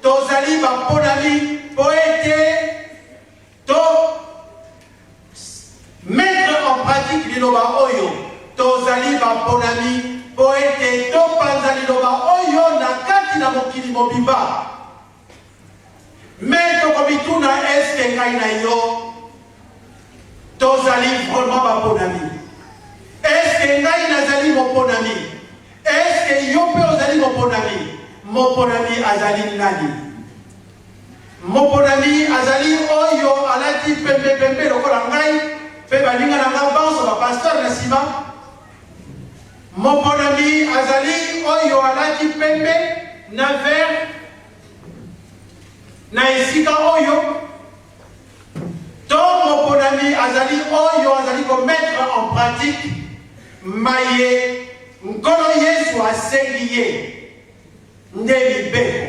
Tozali baponami mpo ete To mettre en pratique liloba oyo, tozali baponami mpo ete topanza liloba oyo na kati na mokili mobimba. Mais tokomituna est-ce que ngai na yo tozali vraiment baponami? Est-ce que ngai nazali moponami? Est-ce que yo mpe ozali moponami? Moponami azali nani? Moponami azali oyo alati pembe-pembe lokola ngai mpe baninga na ngai banso ba pasteur na sima. Moponami azali oyo alati pembe na vert na esika oyo to moponami azali oyo azali ko mettre en pratique maye Nkolo Yesu asengi ye. Nde mibeko.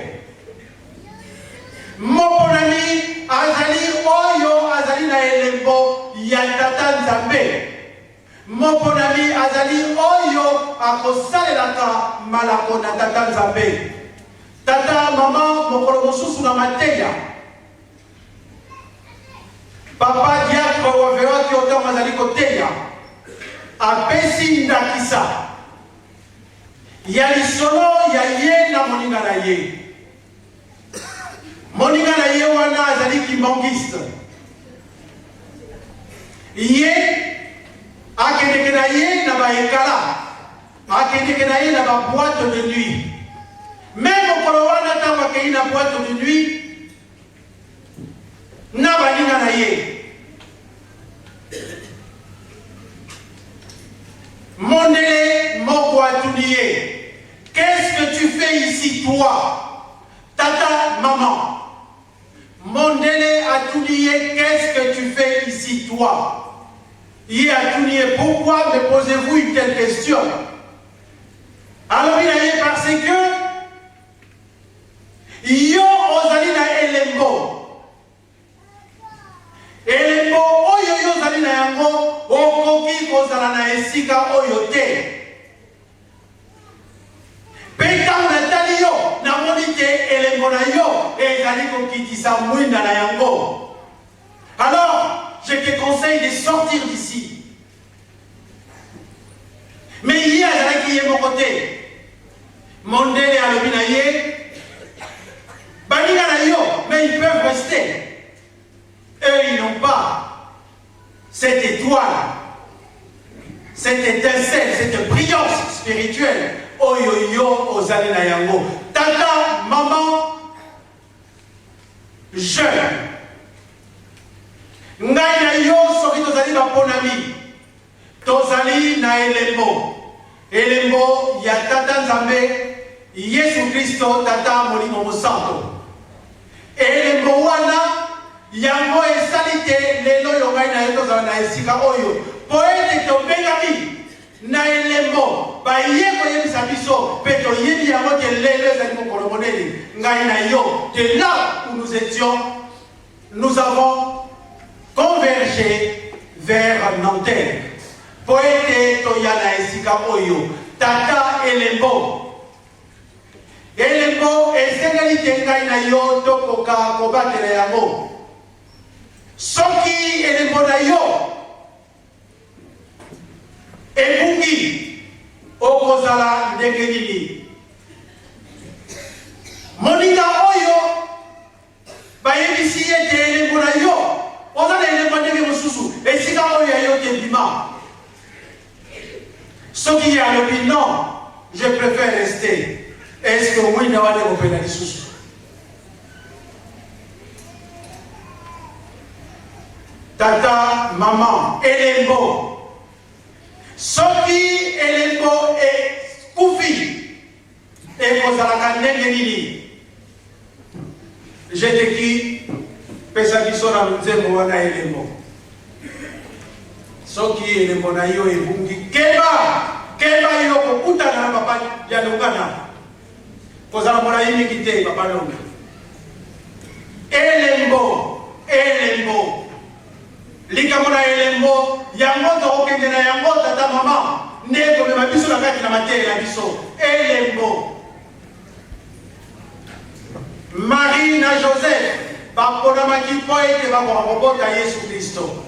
Moponami azali oyo azali na elembo ya Tata Nzambe. Moponami azali oyo akosalelaka malako na Tata Nzambe. Tata, mama, mokolo mosusu na mateya, Papa Diacre Waverwakio ntango azali koteya, apesi ndakisa ya lisolo ya ye na moninga na ye. Moninga na ye wana azali kimbanguiste. Ye akendeke na ye na ba ekala, akendeke na ye na ba boite de nuit. Mais mokolo wana ntango akei na boite de nuit na baninga na ye, Mondele moko atuni ye, Qu'est-ce que tu fais ici toi? Tata, maman. Mondele atuni ye, Qu'est-ce que tu fais ici toi? Ye atuni ye, Pourquoi me posez-vous une telle question? Alobi na ye, Parce que yo ozali na elembo. Elembo oyo yo ozali na yango, okoki kozala na esika oyo te. Mpe ntango natali yo, namoni te elembo na yo ezali kokitisa mwinda na yango. Alors, je te conseille de sortir d'ici. Mais ye azalaki ye moko te. Mondele alobi na ye, baninga na yo, mais ils peuvent rester. Eux, ils n'ont pas cette étoile, cette étincelle, cette brillance spirituelle oyo yo ozali na yango. Tata, maman, jeune, ngai na yo soki tozali baponami, tozali na elembo, elembo ya Tata Nzambe, Yesu Kristo, Tata Molimo Mosanto. Elembo wana yango esali te lelo oyo ngai na yo tozala na esika oyo, mpo ete tobengami Na elembo, baye koyebisa biso, mpe toyebi yango te lelo ezali mokolo monene, ngai na yo, de là où nous etions, nous avons converge vers Nanterre, mpo ete toya na esika oyo. Tata, elembo, elembo esengeli te ngai na yo tokoka kobatela yango. Soki elembo na yo Ebungi, okozala ndenge nini? Moninga oyo bayebisi ye ete elembo na yo oza na elembo ya ndenge mosusu, esika oyo ya yo te, bima. Soki ye alobi non, je préfère rester, est-ce que mwinda wana ekopela lisusu? Tata, mama, elembo. Soki elembo ekufi, ekozalaka ndenge nini? Jeteki, pesa biso na nzembo wana elembo. Soki elembo na yo ebungi, keba, keba yo kokutana na papa ya longana. Kozala molai mingi te, papa Longa. Elembo, elembo. Likambo na elembo, yango tokokende na yango, tata mama, nde ekomema biso na kati na mateya na biso. Elembo. Marie na Joseph baponamaki mpo ete bakoka kobota Yesu Kristo.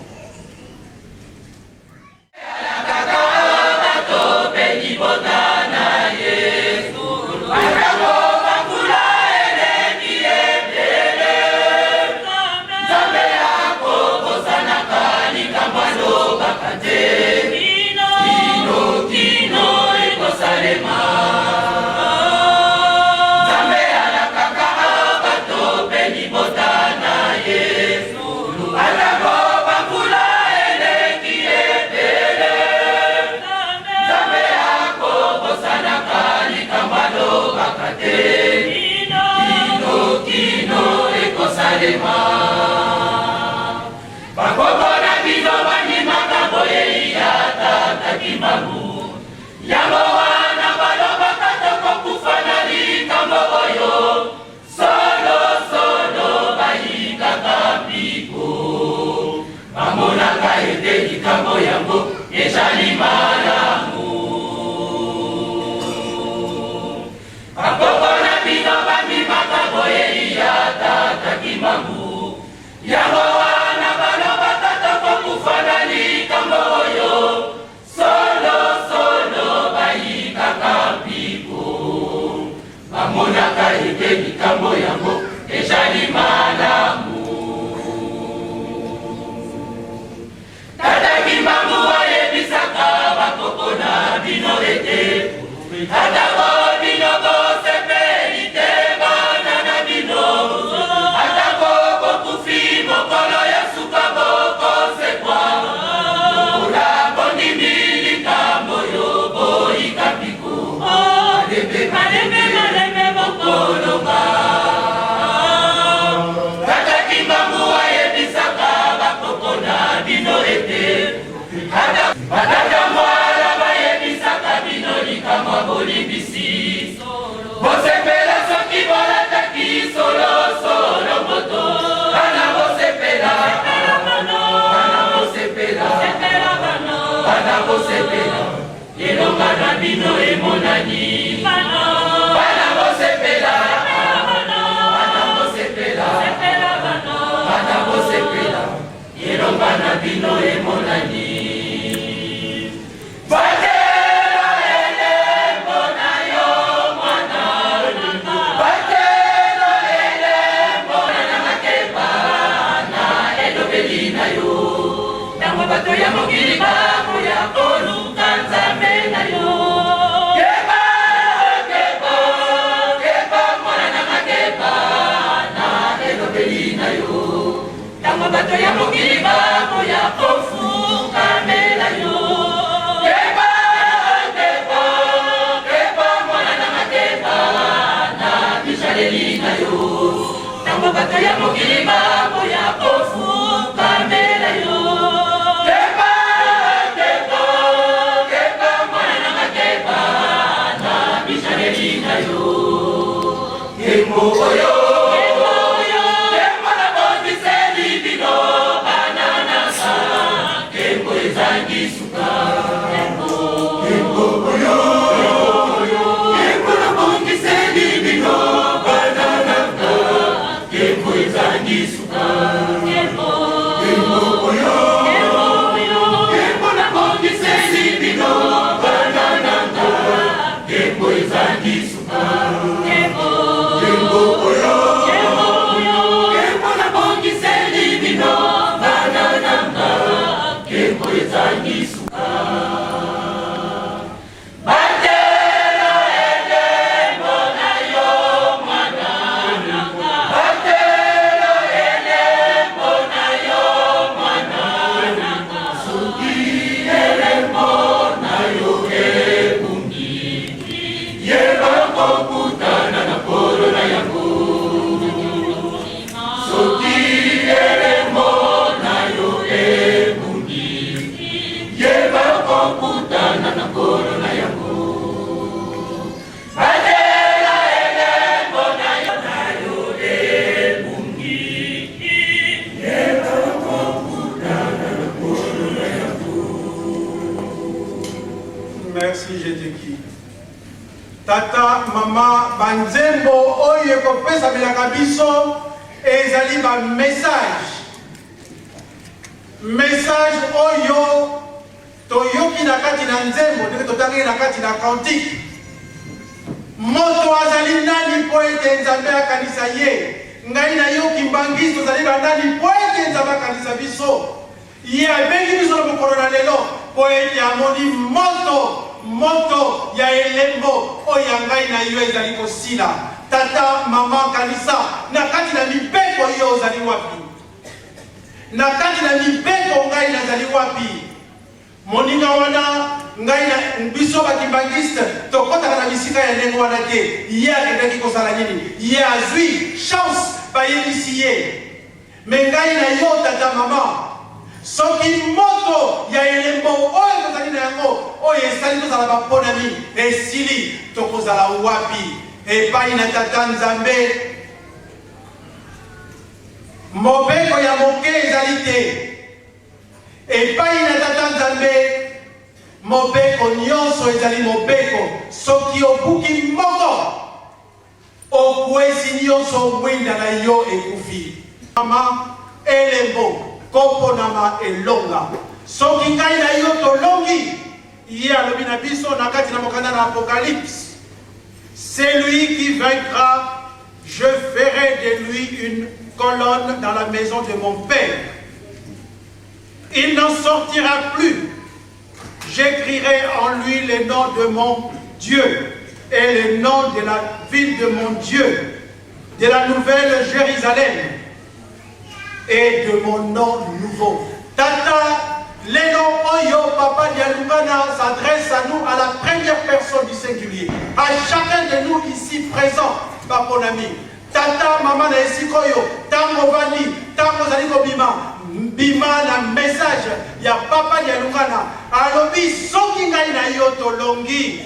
Tata, mama, banzembo oyo ekopesamelaka biso ezali ba message. Message oyo toyoki na kati na nzembo ndenge totangaki na kati na cantique. Moto azali nani mpo ete Nzambe akanisa ye? Ngai na yo Kimbanguiste tozali banani mpo ete Nzambe akanisa biso? Ye abengi biso na mokolo na lelo mpo ete amoni moto, moto ya elembo oyo ya ngai na yo ezali kosila. Tata, mama, kanisa na kati na mibeko yo ozali wapi? Na kati na mibeko ngai nazali wapi? Moninga wana ngai na biso ba kimbanguiste tokotaka na bisika ya ndenge wana te. Ye akendaki kosala nini? Ye azui chance bayebisi ye. Mais ngai na yo tata mama soki moto ya elembo oyo tozali na yango oyo esali tozala baponami esili, tokozala wapi? Epai na Tata Nzambe. Mobeko ya moke ezali te. Epai na Tata Nzambe, mobeko nyonso ezali mobeko. Soki obuki moko, Okwesi nionso mwinda na yo ekufi. Mama elembo koponama elonga. Soki ngai na yo tolongi, ye alobi na biso na kati na mokanda na Apocalypse, Celui qui vaincra, je ferai de lui une colonne dans la maison de mon père. Il n'en sortira plus. J'écrirai en lui le nom de mon Dieu et le nom de la ville de mon Dieu, de la nouvelle Jérusalem et de mon nom nouveau. Tata, lelo oyo Papa Dialungana s'adresse à nous à la première personne du singulier, à chacun de nous ici présents, baponami. Tata, mama na esika oyo, tango ovandi, tango ozali kobima, bima na message ya Papa Dialungana. Alobi soki ngai na yo tolongi,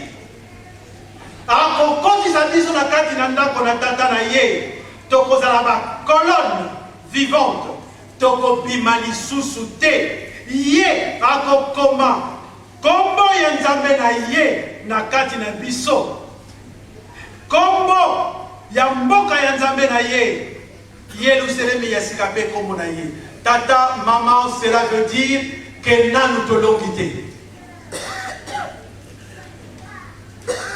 akokotisa biso na kati na ndako na tata na ye, tokozala ba colonne vivante, tokobima lisusu te. Ye akokoma kombo ya Nzambe na ye na kati na biso. Kombo ya mboka ya Nzambe na ye, Yeluselemi ya sika mpe kombo na ye. Tata, maman, cela veut dire que nanu tolongi te.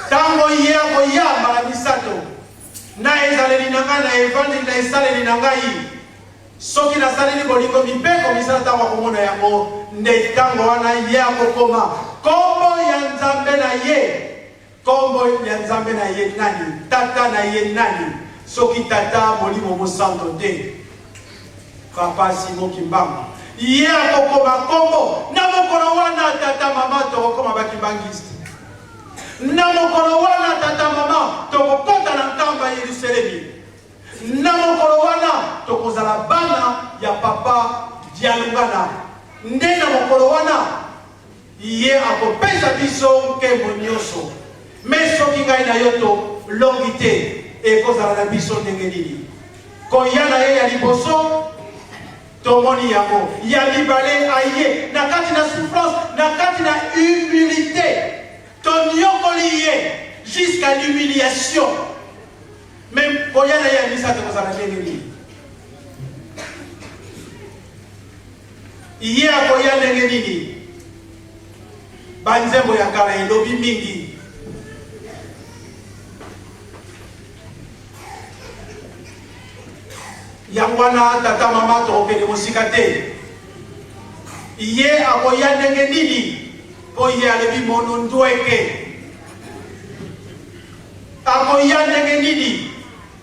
Tango ye akoya mbala misato, na ezaleli na ngai, na evandeli, na esaleli na ngai, soki nasaleli bolingo mibeko misala, ntango akomona yango, nde ntango wana ye akokoma kombo ya Nzambe na ye. Kombo ya Nzambe na ye nani? Tata na ye nani? Soki Tata Molimo Mosanto te. Papa Simon Kimbangu. Ye akokoma kombo na mokolo wana tata mama tokokoma ba kimbanguiste. Na mokolo wana tata mama tokokota na nkamba Yelusalemi. Na mokolo wana tokozala bana ya papa Dialungana. Nde na mokolo wana Ye akopesa biso nkembo nyoso. Mais soki ngai na yo to longi te, ekozala na biso ndenge nini? Koya na ye ya liboso, tomoni yango. Ya mibale, aye na kati na souffrance, na kati na humilite. Tonyokoli ye jusqu'à l'humiliation. Mais koya na ye ya misato ekozala ndenge nini? Ye akoya ndenge nini? Ba nzembo ya kala elobi mingi. Yango wana tata mama tokokende mosika te. Ye akoya ndenge nini? Mpo ye alobi monundweke. Akoya ndenge nini?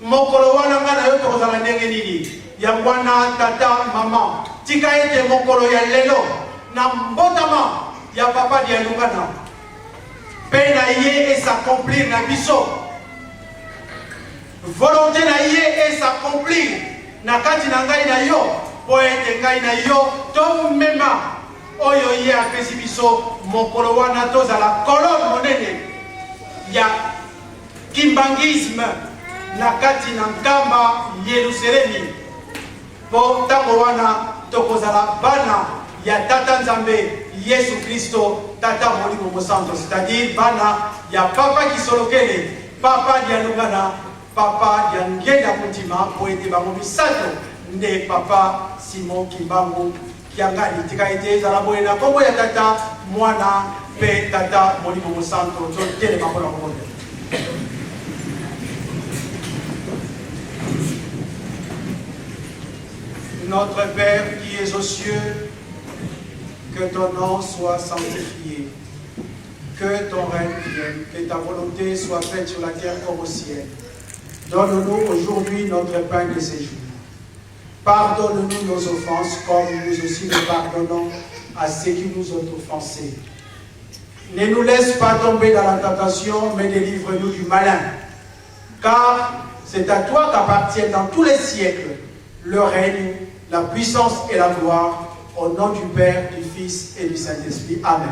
Mokolo wana ngai na yo tokozala ndenge nini? Yango wana, tata, mama, tika ete mokolo ya lelo, na mbotama ya Papa Dialungana, mpe na ye e s'accomplir na biso, volonte na ye e s'accomplir na kati na ngai na yo, mpo ete ngai na yo tomema oyo ye apesi biso. Mokolo wana tozala colonne monene ya Kimbanguisme na kati na Nkamba Yeluselemi, po tango wana tokozala bana ya Tata Nzambe Yesu Klisto Tata Molimo Mosanto, c'est-à-dire bana. ya Papa Kisolokele, Papa Dialungana, Papa Diangienda Kuntima, mpo ete bango misato nde Papa Simon Kimbangu Kiangani. Tika ete ezala boye na nkombo ya Tata, Mwana mpe Tata Molimo Mosanto. Totelema mpo na kobondela. Notre Père qui es aux cieux, que ton nom soit sanctifié, que ton règne vienne, que ta volonté soit faite sur la terre comme au ciel. Donne-nous aujourd'hui notre pain de ce jour. Pardonne-nous nos offenses comme nous aussi nous pardonnons à ceux qui nous ont offensés. Ne nous laisse pas tomber dans la tentation, mais délivre-nous du malin. Car c'est à toi qu'appartiennent dans tous les siècles le règne, la puissance et la gloire, au nom du Père, du Fils et du Saint-Esprit. Amen.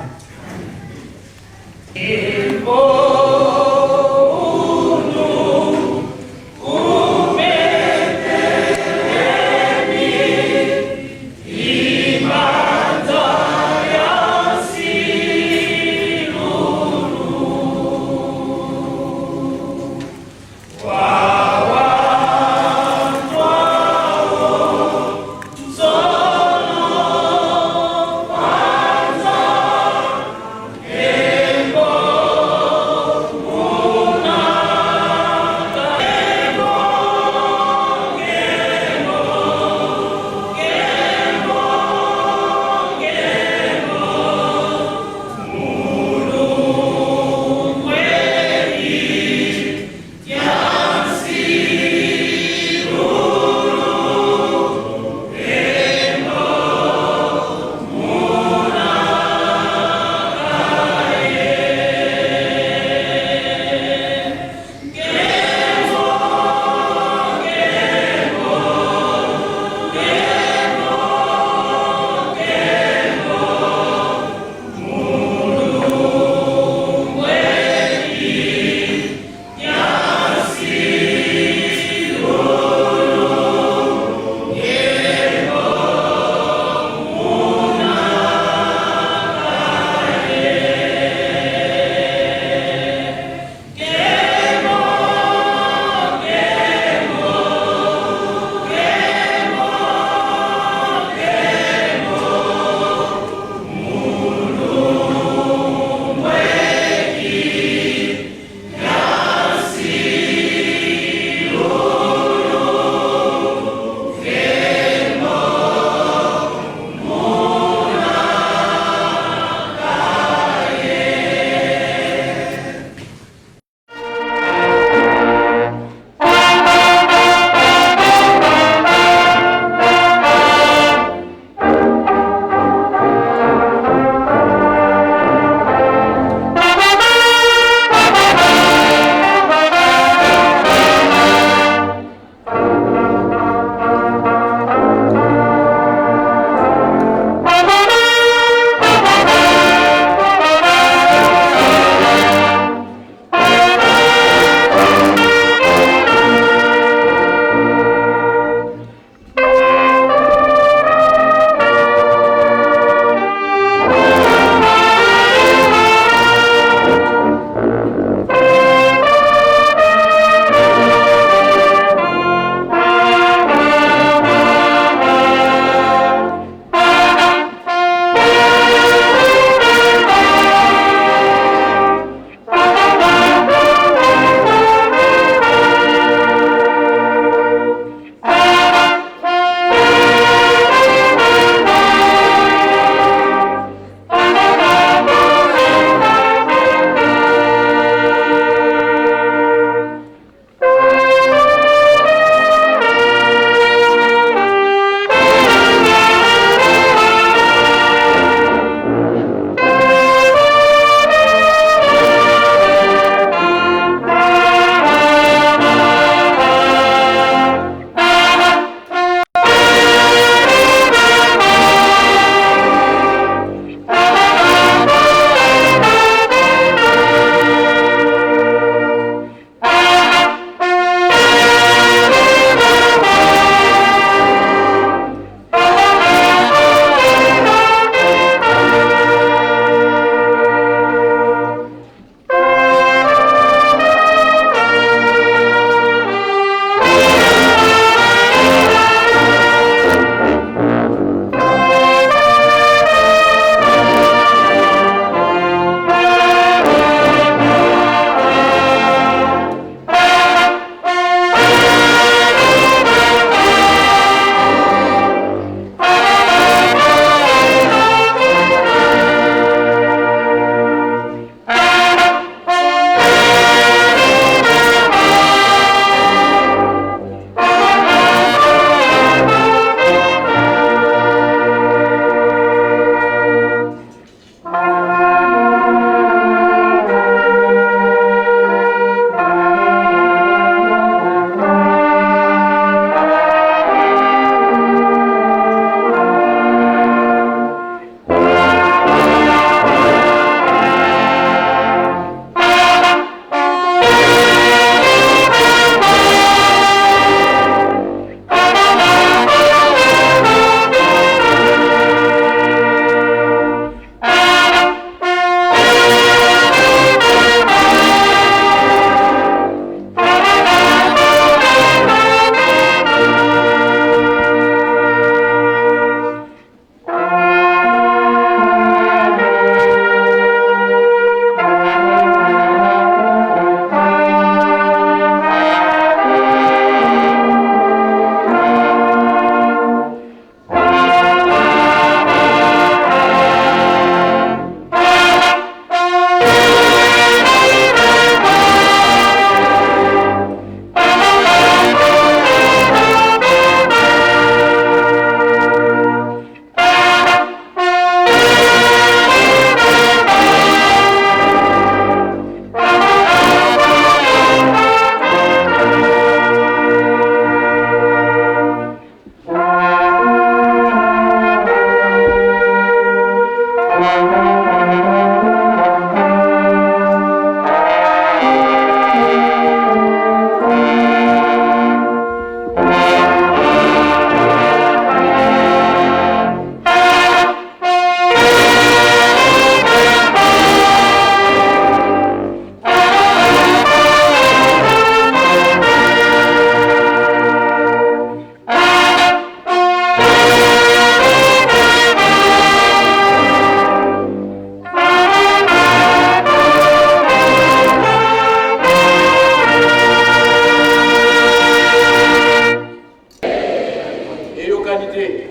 Eyokani te.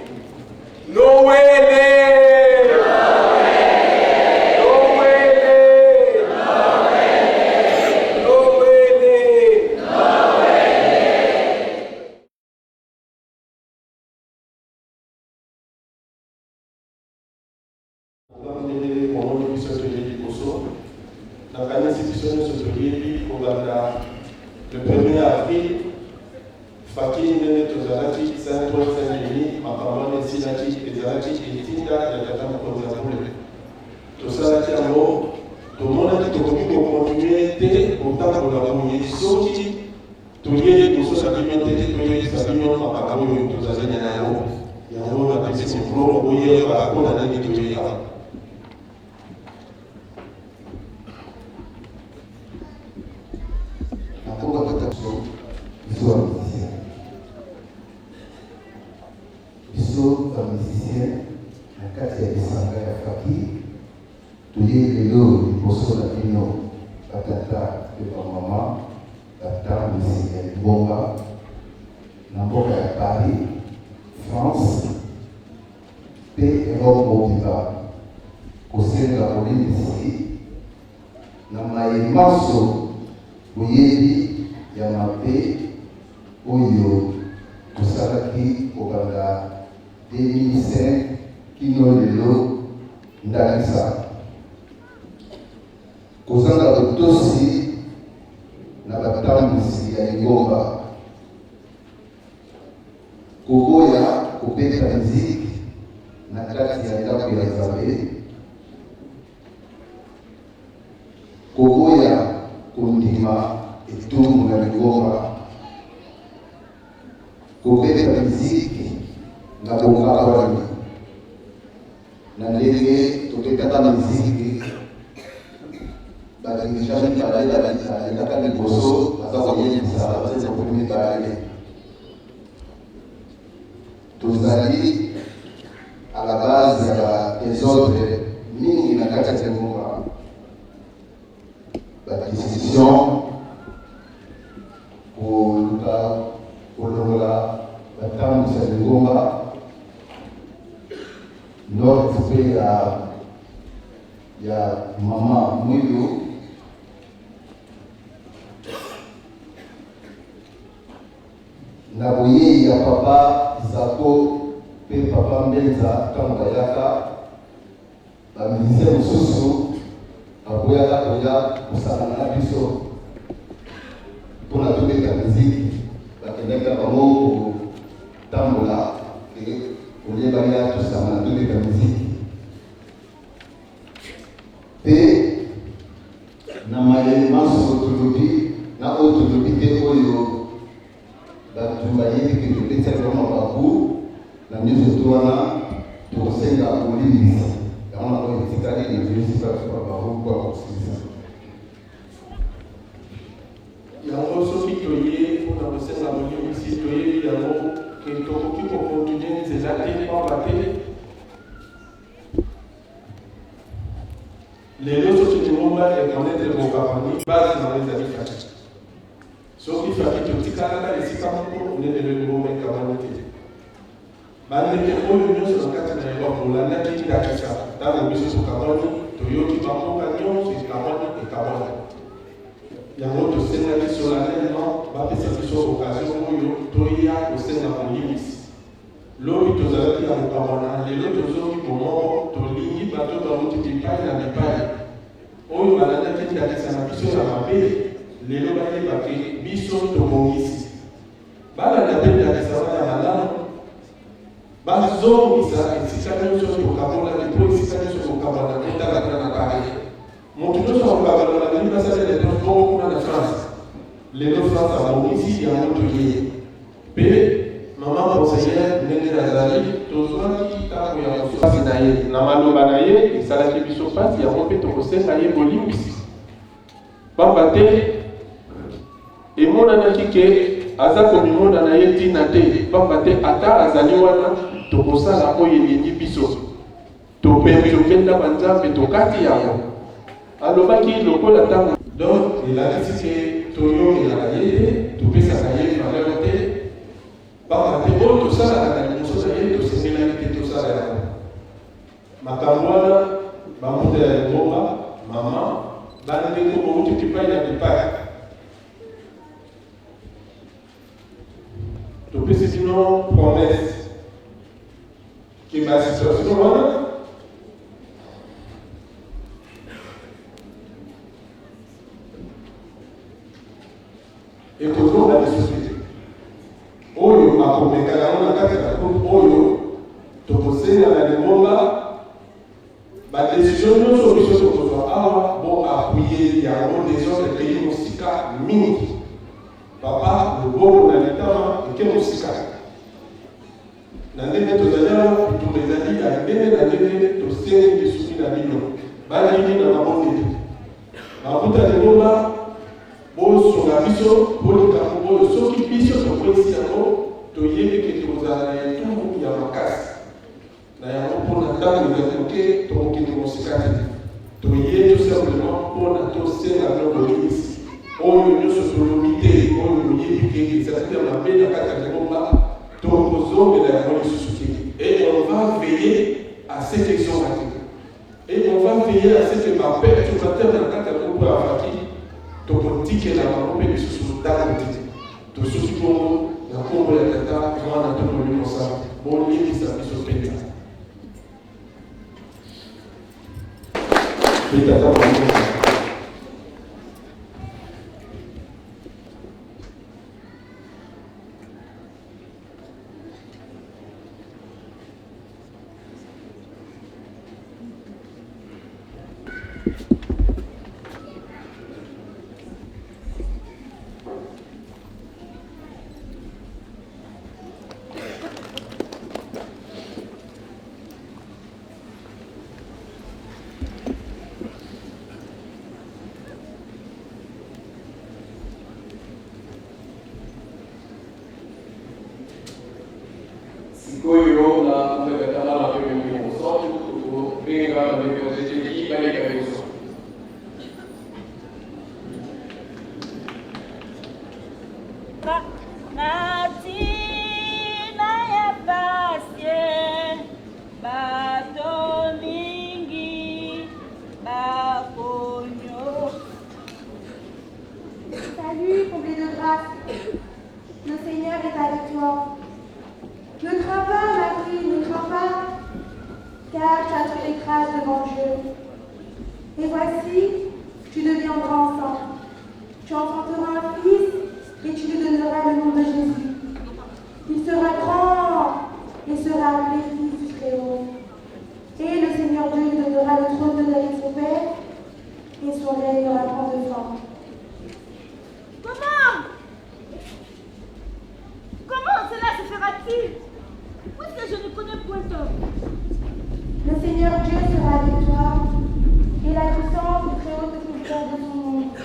Nowele! Nowele! Nowele! Ndenge bomoni biso toye liboso, nakanisi biso nyonso toyebi kobanda le 1er avril Faki ndenge tozalaki Saint Ouen Saint Denis, makambo wana esilaki, ezalaki etinda ya tata mokonzi ya bule. Tosalaki yango, tomonaki tokoki ko continuer te kotambola boye soki toye liboso na bino te toyebisa bino makambo oyo tozali na yango. Yango napesi micro boyeba mpo na nini toye awa. Nakoba kata biso biso ba musicien biso ba musicien na kati ya lisanga ya faki toye lelo liboso na bino batata mpe bamama batambwisi ya lingomba na mboka ya Paris France mpe Europe mobimba kosenga bolimbisi na maye manso boyebi ya mabe oyo tosalaki kobanda 2005 kino lelo, ndakisa, kozanga botosi na batambwisi ya lingomba, Koboya kobeta miziki na kati ya ndako ya Nzambe, koboya kondima etumbu na lingomba, kobeta miziki na bokabwani na ndenge tobetaka miziki ba dirigeants mibale balekaka liboso baza koyebisa baza mibale tozali à la base ya ba desordre mingi na kati ya mboka, ba discussion koluka kolongola batambwisi ya lingomba nord mpe ya mama Mwilu. Na boyei ya papa Zako mpe papa Mbenza, ntango bayaka, ba musiciens mosusu baboyaka koya kosangana na biso mpona tobeta miziki, bakendaki na bango kotambola kolie baya tosangana tobeta miziki. Mpe na maye manso tolobi na oyo tolobi te, oyo bato bayebi ke tobetaki bango mabaku na nyonso to wana, tokosenga bolimbisi. Yango na oyo etikali na joyisi bato babango mpo akosilisa yango. Soki toye mpona kosenga bolimbisi, toyebi yango ke tokoki kokontinue nzela te, pamba te lelo soki lingomba ekonnaître bokabwani, base nango ezali Faki. Soki Faki totikalaka esika moko, nde lelo lingomba ekabwani te. Bandeko oyo nyonso na kati na Europe bolandaki ndakisa ntango biso tokabwani, toyoki bamboka nyonso ekabwani ekabwani. Yango tosengaki solennellement bapesa biso occasion oyo toya kosenga bolimbisi. Lobi tozalaki ya kokabwana, lelo tozongi bomoko. Tolingi bato bauti bipai na bipai oyo balandaki ndakisa na biso ya mabe, lelo bayeba ke biso tobongisi. Balanda mpe ndakisa wana ya malamu, bazongisa esika nyonso tokabolaki, mpo esika nyonso kokabwana etala kuna na Paris. Moto nyonso akokabwana balingi basalela bongo kuna na France. Lelo France abongisi yango, toye mpe mama conseillère ndenge nazali, tozwaki ntango ya mpasi na ye na maloba na ye esalaki biso mpasi. Yango mpe tokosenga ye bolimbisi, pamba te emonanaki ke aza komimona na ye ntina te, pamba te ata azali wana, tokosala oyo elingi biso. Topembi banzambe tokati yango, alobaki lokola ntango. Donc elakisi ke toyokelaka ye te, topesaka ye valeur te, pamba te oyo tosalaka na liboso na ye. Makambo wana, bambuta ya lingomba, mama, bandeko bowuti bipai na bipai, topesi bino promesse ke ba situation wana ekozonga lisusu te. Oyo akomeka yango na kati ya groupe oyo, tokosenga na lingomba ba decision nyonso biso tokozwa awa, bo appuyer yango. Desordre ekei mosika mingi, papa, loboko na litama eke mosika. Na ndenge tozali awa, bitumba ezali ya ndenge na ndenge. Tosengi lisuki na bino, bandimi na mabondeli, bakuta lingomba, bosunga biso po likambo oyo, soki biso tokweyisi yango, toyebi ke tokozala na etumbu ya makasi na yango. Mpona ntango ezali moke, tokokende mosika te. Toye tout simplement mpona tosenga bino bolimbisi oyo nyonso tolobi te, oyo boyebi ke ezali ya mabe na kati ya lingomba. Tokozongela yango lisusu te et on va veiller à ce que ezonga te, et on va veiller à ce que baperturbateur na kati ya groupe oyo afaki, tokotikela bango mpe lisusu ntango te. Tosuki bongo na nkombo ya Tata, Mwana to Molimo Santu. Bolimbisa biso mpenza. Mpe Tata, Molimo Santu. Sikoyo na komeka Tata na mpe Molimo Mosantu, tokobenga bandeko ya Zeteki baleka liboso. Na tina ya pasi, bato mingi bakonyo. Salut, comblé de grâce. Le Seigneur est avec toi. Ne crains pas, Marie, ne crains pas, car tu as trouvé grâce devant Dieu. Et voici, tu deviendras enceinte. Tu enfanteras un fils et tu lui donneras le nom de Jésus. Il sera grand et sera appelé fils du Très-Haut. Et le Seigneur Dieu lui donnera le trône de David son père, et son règne n'aura point de fin. Comment? Comment cela se fera-t-il? Puisque je ne connais point d'homme. Le Seigneur Dieu sera avec toi, et la puissance du Très-Haut te couvrira de son ombre.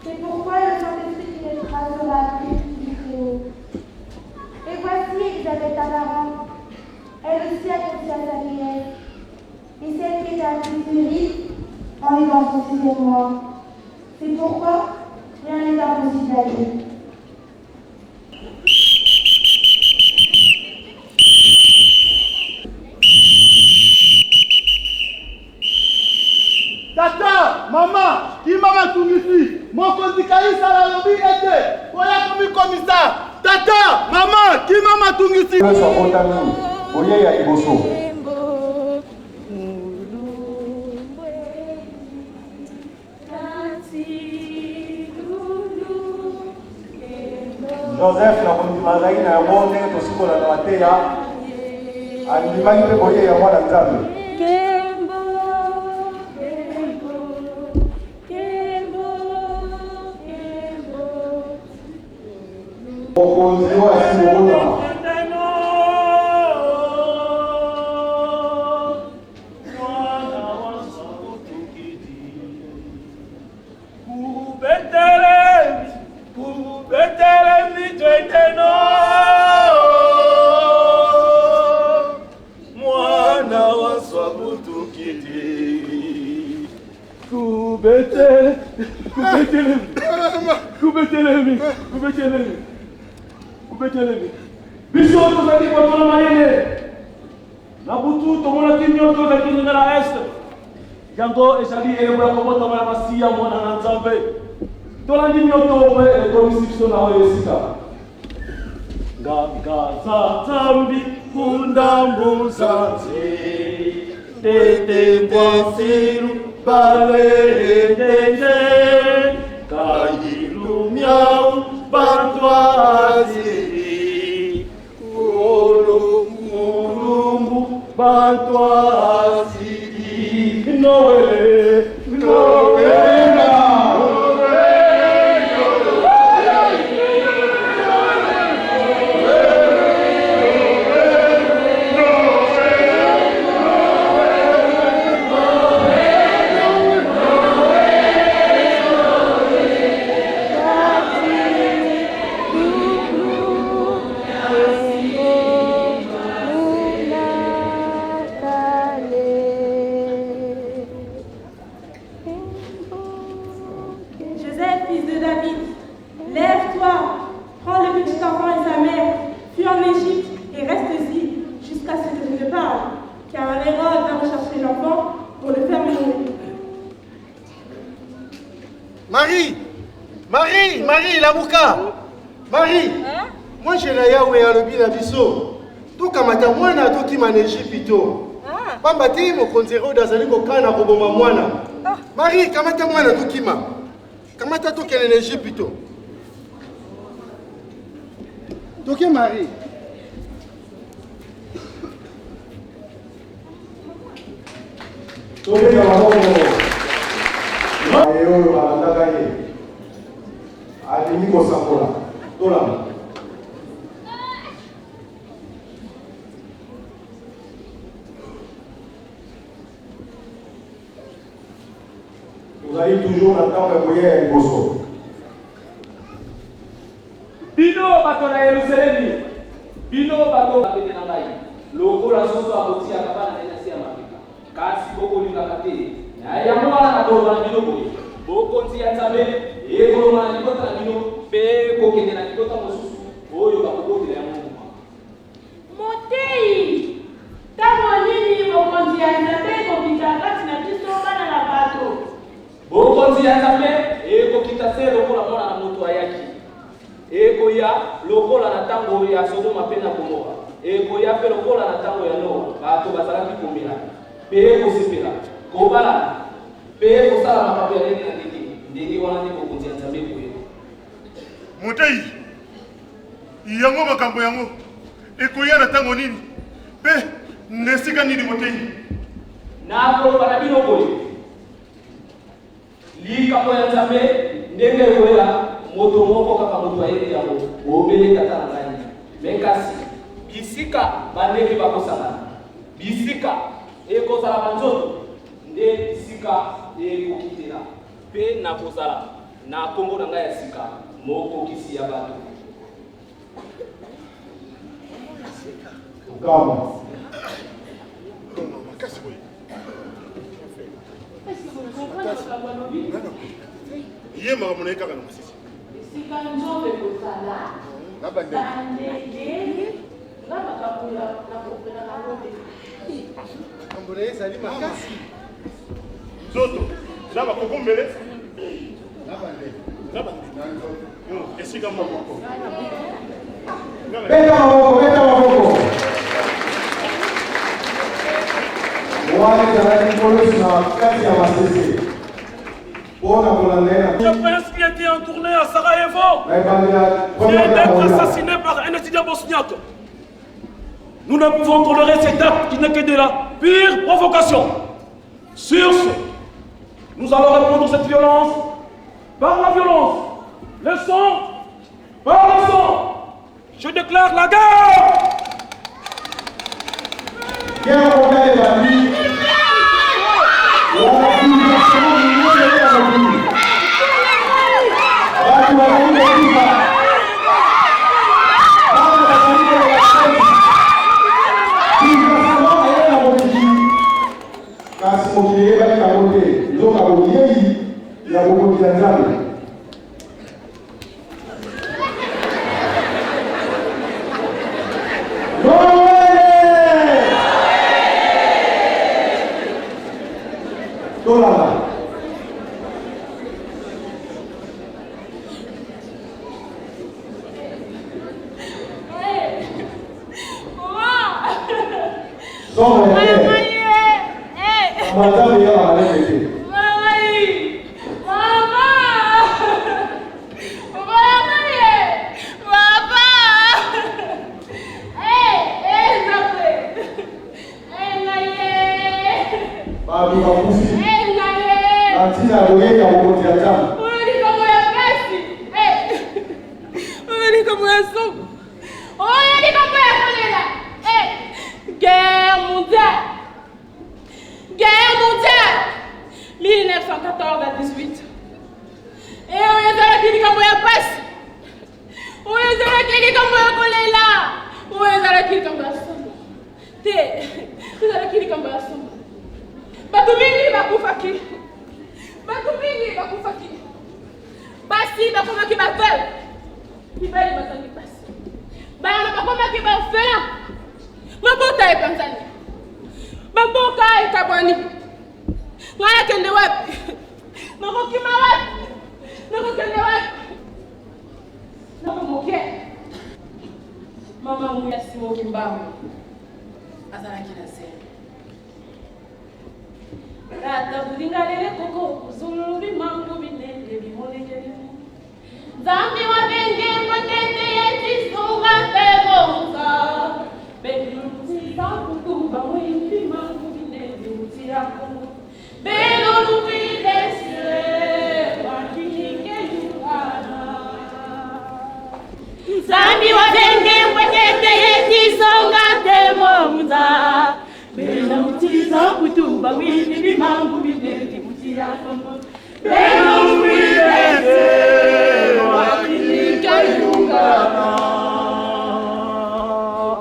C'est pourquoi le Saint-Esprit qui naîtra sera appelé fils du Très-Haut. Et voici Élisabeth, ta parente. Elle aussi a conçu à sa vieillesse. Et celle qui était appelée stérile en est dans son 6e mois. C'est pourquoi rien n'est impossible à Dieu. Tata, mama, kima matungisi. Mokonzi Kaisala alobi ete boya komikomisa. Tata, mama, kima matungisi. Yesu abotami, boyei ya liboso. Joseph na kondima azalaki na yango, ndenge tosikola na mateya, andimaki mpe boyei ya Mwana Nzambe. Mokonzi oyo asili kobotama. Biso tozali bato na mayele. Na butu tomonaki mioto ezali kongenga na est. Yango ezali elembo ya kobotama ya Masiya, Mwana na Nzambe. Tolandi mioto mpe ekomisi biso na oyo esika. Nganga za Nzambi kunda muzanzi tete mbwasiru balendende kayilumiau bantwaziri olomulumbu bantwaziri Noele Noela. Joseph, fils de David, lève-toi, prends le petit enfant et sa mère, fuis en Égypte et reste-y jusqu'à ce que je te parle, car Hérode va rechercher l'enfant pour le faire mourir. Marie Marie Marie lamuka Marie mwanje na Yawe alobi na biso tokamata mwana tokima na Ejipito pamba te mokonzi Herode azali kokana koboma mwana. Marie kamata mwana tokima, kamata tokende na Ejipito. Toke Marie. Tobeta maboko. Baye oyo balandaka ye alingi kosakola. Tolanda. Tozali toujours na ntango ya koya ya liboso. Bino bato na Yelusalemi, bino bato pene na ngai, lokola soso akotiaka bana na ye na se ya mapeka, kasi bokolingaka te. Na yango wana nakoloba na bino boye, Bokonzi ya Nzambe ekolongwa na libota na bino mpe ekokende na libota mosusu oyo bakobotela yango mbuma. Moteyi, ntango nini Bokonzi ya Nzambe ekokita kati na biso bana na bato? Bokonzi ya Nzambe ekokita se lokola Mwana na Moto ayaki. Ekoya lokola na tango ya Sodoma mpe na Gomora. Ekoya mpe lokola na tango ya Noa, bato bazalaki komela mpe kosepela, kobalana mpe kosala makambo ya ndenge na ndenge. Ndenge wana nde Bokonzi ya Nzambe ekoya. Moteyi, yango makambo yango ekoya na tango nini mpe na esika nini, Moteyi? Nakoloba na bino boye, Likambo ya Nzambe ndenge ekoyela moto moko kaka moto ayebi yango, bobele Tata na ngai. Me kasi bisika bandeke bakosangana, bisika ekozala banzoto, nde bisika ekokitela, mpe nakozala na nkombo na ngai ya sika, mokokisi ya bato. Kokamwa. Ye makambo na ye kaka na masisi. Esika nzoto ekozala Na bandeke. bandeke nga makambo ya nakomprenaka yango te. Makambo na ye ezali makasi. Nzoto na bakokombele Na bandeke. na bandeke esika moko. Beta maboko, beta maboko. Wana ezalaki Nkolo Yesu na kati ya masese mpo na kolanda ye na Le prince qui était en tournée à Sarajevo na ebandeli ya vient Première Guerre d'être mondiale. assassiné par un étudiant bosniaque. Nous ne pouvons tolérer cet acte qui n'est que de la pire provocation. Sur ce, nous allons répondre à cette violence par la violence, le sang par le sang. Je déclare la guerre. Guerre mondiale ebandi. Wana bouleversement monene ya mokili. Bato bazali kokufa. Bana bazali kolela mpasi. Bouleversement eye na mokili. Kasi mokili eyebaki yango te, nzoka boyei ya bokonzi ya Nzambe. Noele! Somo ya guerre. Nzambe ya malembe te. Bato bakufi na ntina ya boyei ya bokonzi ya Nzambe. Oyo likambo ya pasi. Oyo likambo ya somo. Oyo likambo ya kolela. Guerre mondiale. Guerre mondiale. 1914 à 18. E oyo ezalaki likambo ya pasi. Oyo ezalaki likambo ya kolela. Oyo ezalaki likambo ya somo. Te, ezalaki likambo ya somo. Bato mingi bakufaki. Bato mingi bakufaki. Basi bakomaki ba veuve. Mibali bazangi basi. Bana bakomaki ba orphelin. Mabota epanzani. Bamboka ekabwani. Ngai nakende wapi? Nakokima wapi? Nakokende wapi? Nako moke. Mama Muya Simon Kimbangu azalaki na zemi. Tata bulingalele koko kuzulu bimangu binene bimonekeli. Nzambi wa benge mwatete yetisunga tebonza. Beluluti kutumba mwimbi mangu binene utia Kongo. Beluluti des wakinike yukana. Nzambi wa benge mwatete yetisunga tebonza. Beluluti kutumba mwimbi mangu binene utia Kongo. Beluluti des wakinike yukana.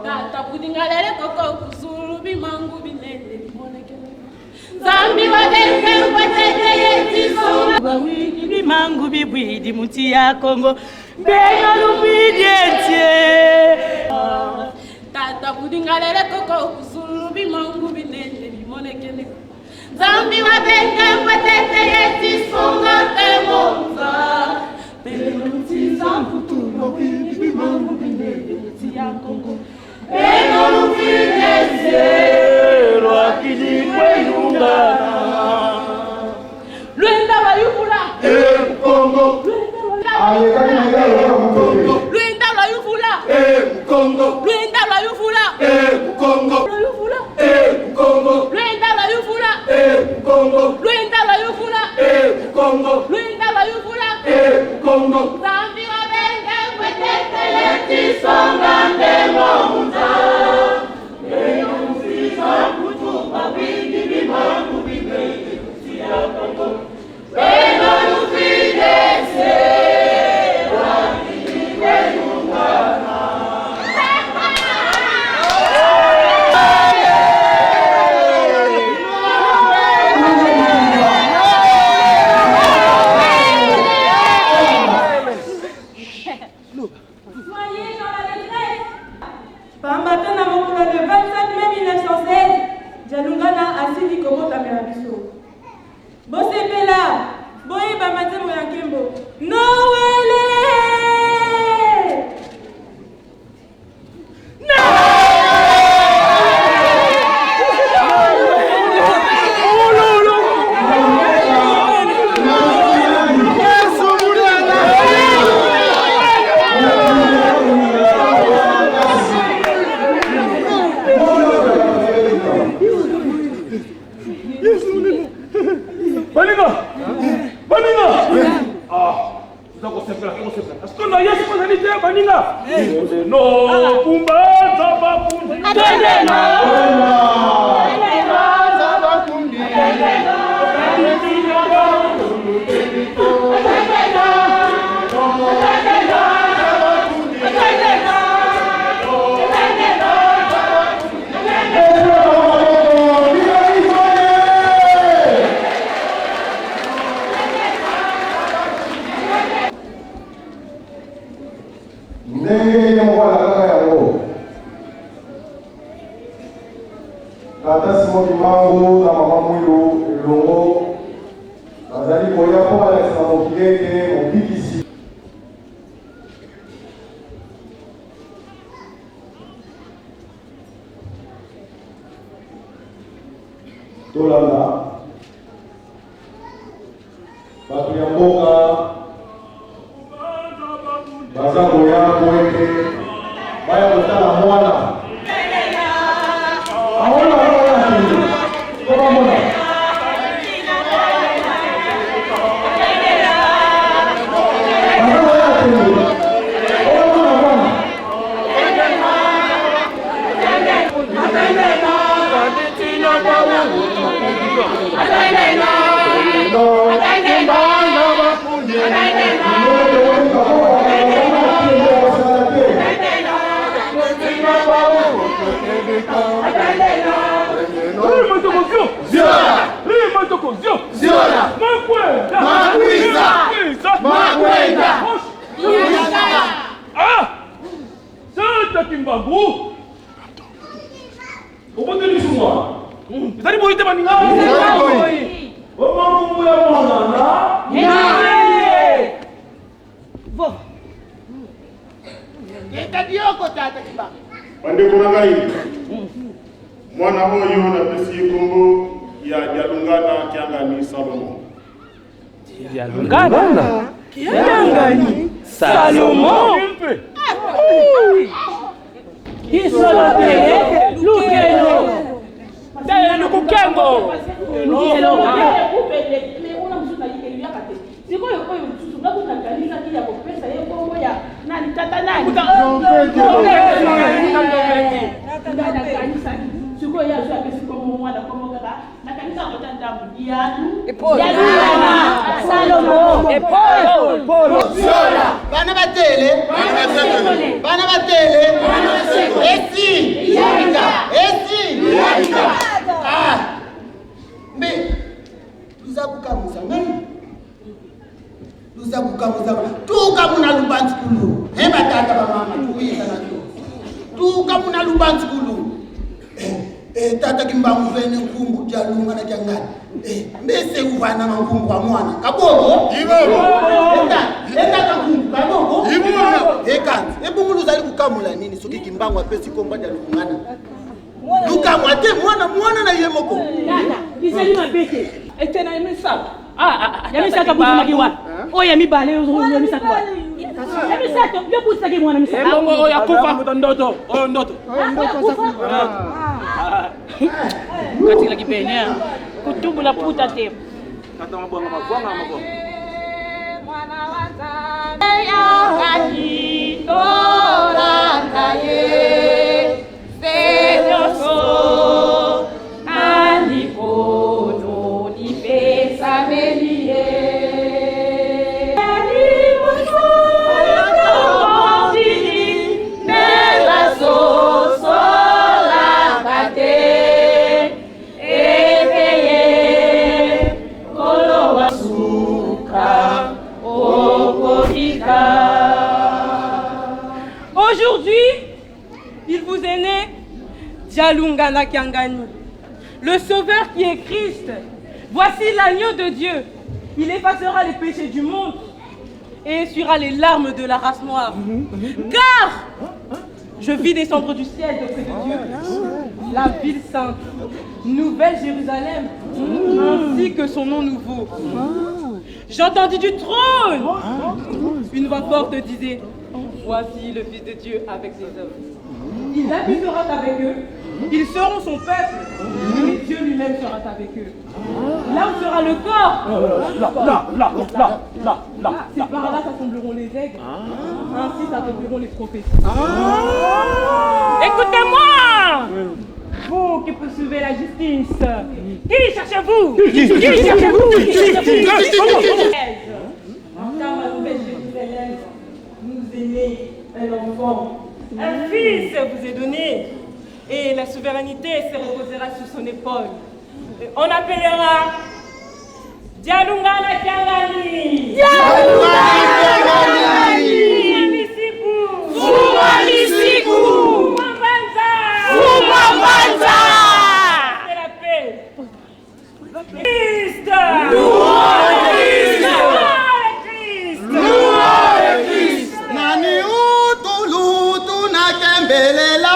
Tata budingalele koko kuzulu bimangu binene bimonekele. Nzambi wa benge mwatete yetisunga. Bawini bimangu bibwidi muti ya Kongo. Beno lumidietie. Tata budingalele koko kuzulu bimangu binene bimonekele. Nzambi wa benge mwatete yetisunga temonza. Belutiza kutumba wini bimangu binene muti ya Kongo. Beno lumidietie. Lwenda lwa yuvula. Kongo. Alekaki na ye lokola mopepe. Lwenda lwa yuvula. Kongo. Lwenda lwa yuvula. Kongo. Lwa yuvula. Kongo. Lwenda lwa yuvula. Kongo. Lwenda lwa yuvula. Kongo. Lwenda lwa yuvula. Kongo. Nzambi wa benge mwetete yetisonga ndemonza. Belutiza kutumba wingi bimangu binene kutia Kongo. Beno lufidese wakiwe yungana. Soyez dans la détresse. Pamba te na mokolo le 25 mai 1916, Jalungana asili kobotamela biso. Bosepela, boyeba nzembo ya nkembo. Noele! Baninga! Baninga! Ah, oza kosepela, kosepela. Parce que na Yesu kozali te baninga. Kende no kumba nzamba kundi. Kende no. Ndenge ye moko alakaka yango, tata Simon Kimbangu na mama Mwilu elongo bazali koya mpo balakisa na mokili ete mobikisi. Tolanda bato ya mboka baza koya po ete baya kotala mwana. Aona baya kende po bamona. Baza koya kende po bamona mwana. Tata Kimbangu oboteli biso mwana ezali boye te baninga omamungu ya mwana na Bandeko na ngai, mwana oyo napesi ye nkombo ya Dialungana Kiangani Salomo. Dialungana Kiangani Salomo. Kisolo te lukelo. Tele lukukengo. Sikoyo oyo mosusu nga kutu nakanisaki ya kopesa ye nkombo ya nani tata nani nga nakanisaki sikoyo ye azwi apesi nkombo mwana nkombo kaka nakanisa kota ndambo yanu yaluyana salomo Bana batele, bana batele, esi, esi, ah, mbe luzakukamuza ngai, luzakukamuza tuka muna lubanzi kulu, he batata bamama tuuyisa nakyo, tuka muna lubanzi kulu. Eh, tata kimbangu vene nkumbu jalunga na kyangani eh, mbese uvana mankumbu wa mwana kabobo etata nkumbu kabobo ekanzi ebungulu ozali kokamula nini soki kimbangu apesi komba jalungana lukamwa te mwana mwana na ye moko Tata, ezali mabe te. Ete na misato. Ya misato abutumaki wapi? Oyo ya mibale oyo ya misato wapi? Ya misato yo butisaki mwana misato. Ebongo oyo akufa ndoto, oyo ndoto. Katikaki bene kutumbula puta te. Tata mabwanga mabwanga mabwanga. Aujourd'hui, il vous est né Djalungana Kiangani, le sauveur qui est Christ. Voici l'agneau de Dieu. Il effacera les péchés du monde et essuiera les larmes de la race noire. Car je vis descendre du ciel de près de Dieu la ville sainte, nouvelle Jérusalem, ainsi que son nom nouveau. J'entendis du trône une voix forte disait: Voici le Fils de Dieu avec les hommes. Il habitera avec eux, ils seront son peuple, et Dieu lui-même sera avec eux. Là où sera le corps, Là, là, là, là, là, là. c'est par là s'assembleront les aigles, ainsi s'accompliront les prophéties. Écoutez-moi! Vous qui poursuivez la justice, qui cherchez-vous? Qui cherchez-vous? Qui cherchez-vous? Car ma nouvelle Jérusalem nous est né un enfant, un fils vous est donné, et la souveraineté se reposera sur son épaule. Et on appellera Djalungana Kiangani. Djalungana Kiangani. Fumamisiku. Fumamisiku. Fumambanza. Fumambanza. C'est la paix. Christ. Louons Christ. Louons Christ. Louons Christ. Nani utulutu nakembelela.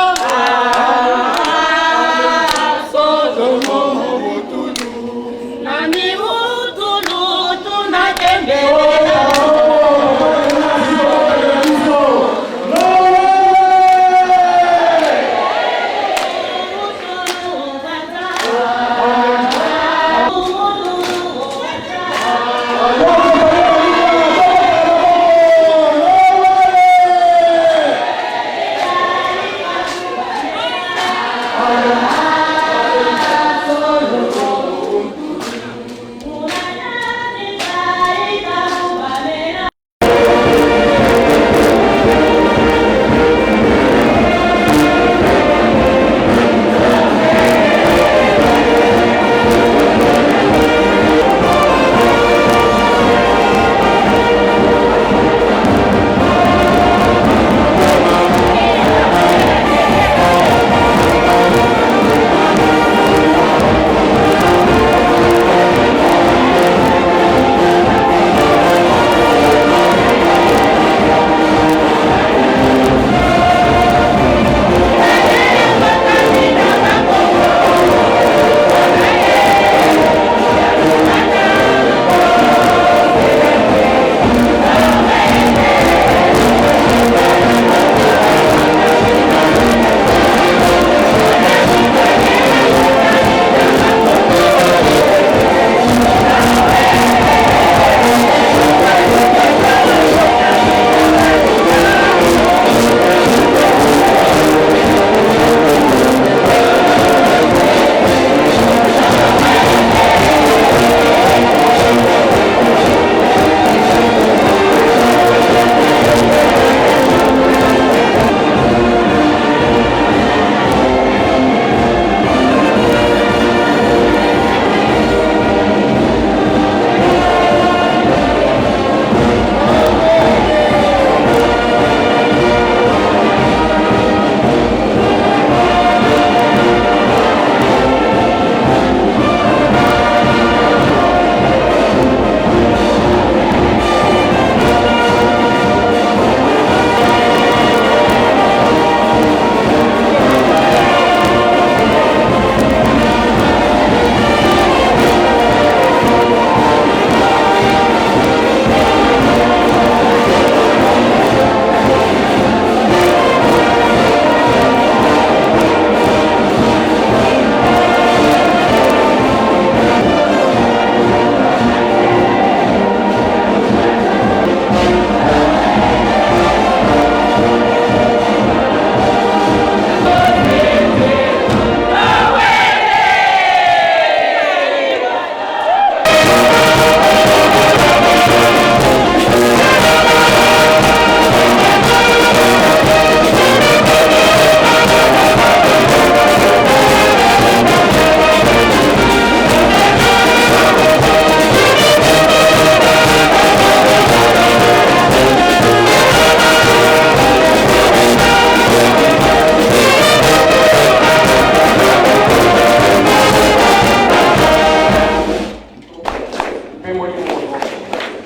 Mpe Molimo Mosantu.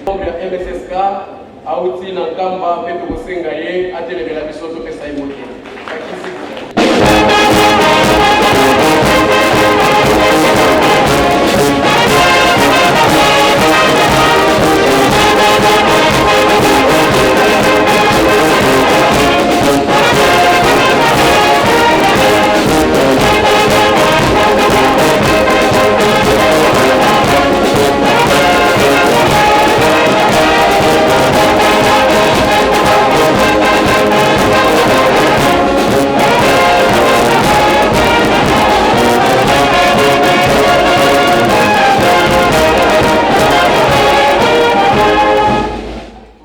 Membre ya MSSK auti na Nkamba mpe tokosenga ye atelemela biso topesa ye mbote. Bakisi.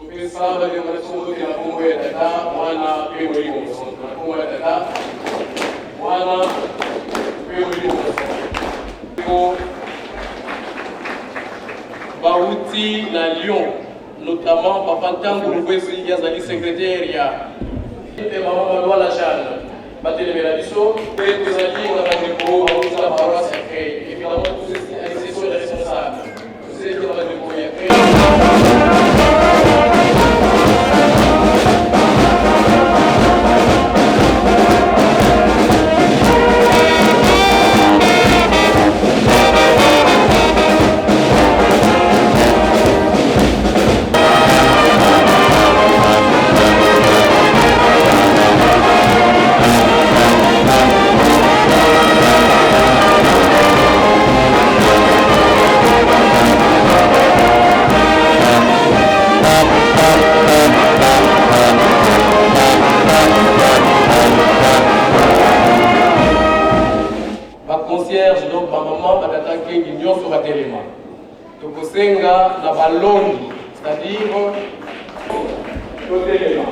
Topesa bandeko na biso mbote na nkombo ya Tata, Mwana mpe Molimo Mosantu. Na nkombo ya Tata, Mwana mpe Molimo Mosantu. Ndeko bauti na Lyon, notamment Papa Ntango Lukwezi, ye azali secrétaire ya mpe Mama Malwala Jeanne batelemela biso mpe tozali na bandeko bauti na paroisse ya Creil, évidemment tous ceux à l'exception des responsables, tous ceux qui na bandeko ya Creil. Baconcierge, donc bamama, batata nkengi nyonso batelema. Tokosenga na balongi, c'est-à-dire totelema.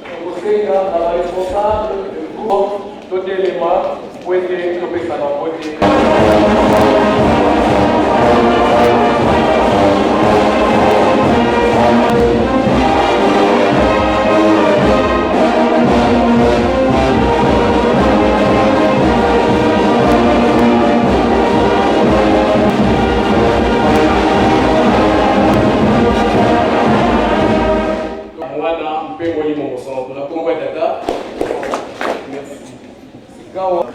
Tokosenga na baresponsable de groupe totelema po ete topesana mbote. Mwana mpe Molimo Mosantu na nkombo ya Tata. Merci. Sikawa.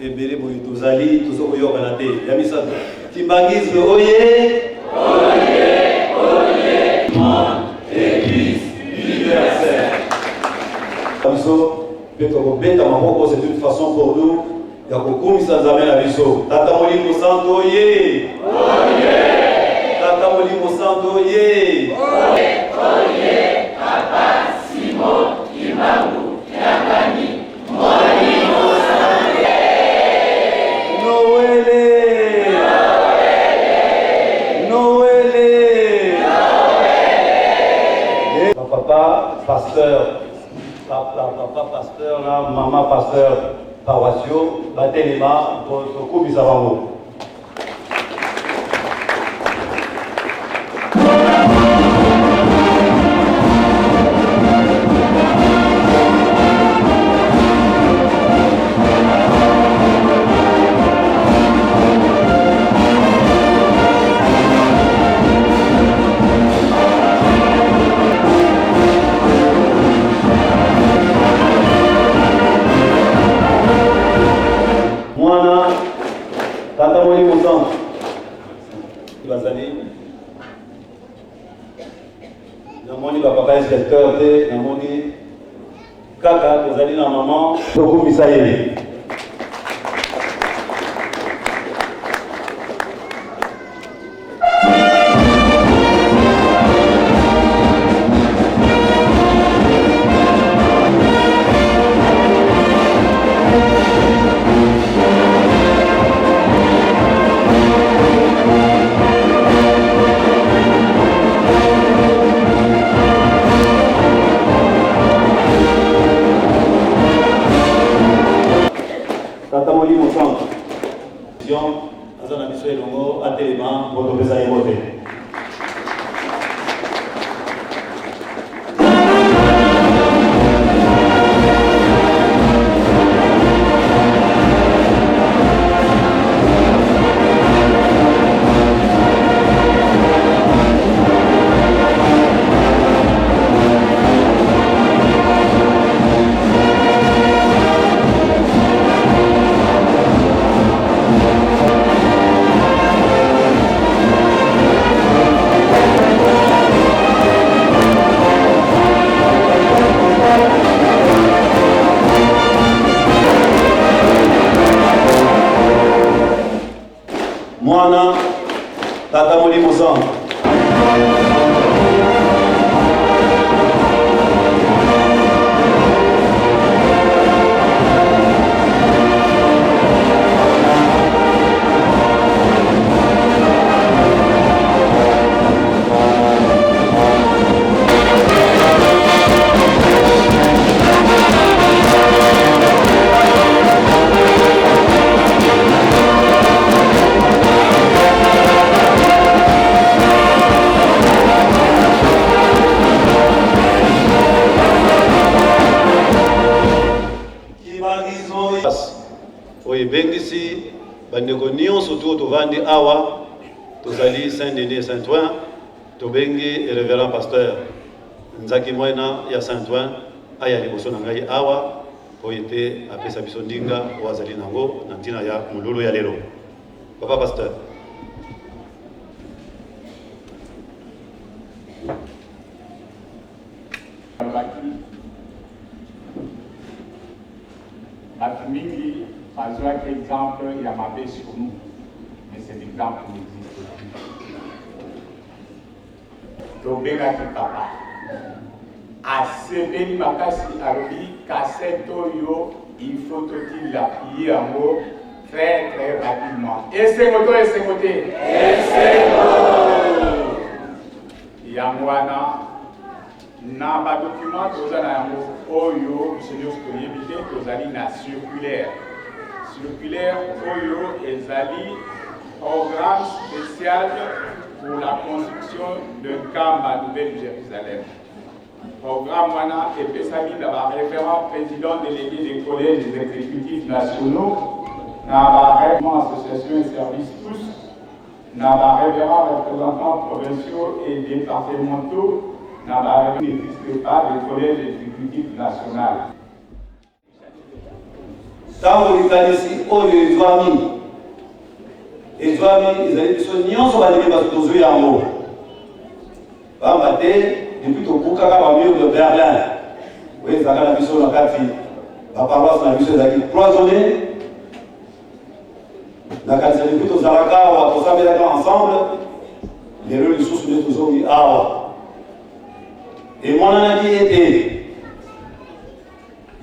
Ebele boye tozali tozo koyokana te. Ya misato, kimbangisme oye biso mpe tokobeta maboko. C'est une façon pour nous ya kokumisa Nzambe na biso. Tata Molimo Santo oye, Tata Molimo Santo oye. Noele, Noele. Papa pasteur, papa, papa pasteur na mama pasteur paroissiaux batelema tokumisa bango. Mwana, Tata Molimo Santo bazali. Namoni bapapa inspecteur te, namoni kaka tozali na mama, tokumisa ye. Ebengisi bandeko nyonso tu oyo tovandi awa, tozali Saint Denis et Saint Ouen, tobengi Reverend Pasteur Nzaki Mwena ya Saint Ouen aya liboso na ngai awa mpo ete apesa biso ndinga oyo azali nango na ntina ya molulu ya lelo. Papa Pasteur. Balobaki bato mingi bazwaki exemple ya mabe sur nous, mais cet exemple n'existe plus. Tobengaki papa, asepeli makasi, alobi cassette oyo il faut totinda ye yango très très rapidement. Esengo to esengo te? Esengo! Yango wana na ba document toza na yango oyo biso nyonso toyebi te, tozali na circulaire. Circulaire oyo ezali programme spécial pour la construction de Nkamba Nouvelle Jérusalem. Programme wana epesami na ba référents président délégué des collèges exécutifs nationaux, na ba référents associations et services tous, na ba révérends représentants provinciaux et départementaux, na ba n'existe pas de collège exécutif national. Ntango likanisi oyo ezwami ezwami ezali biso nyonso bandimi bato tozwi yango pamba te depuis tobukaka bamur de Berlin oyo ezalaka na biso na kati baparoise na biso ezalaki cloisonné. Nakanisa depuis tozalaka awa tosambelaka ensemble, lelo lisusu nde tozongi awa. Emonanaki ete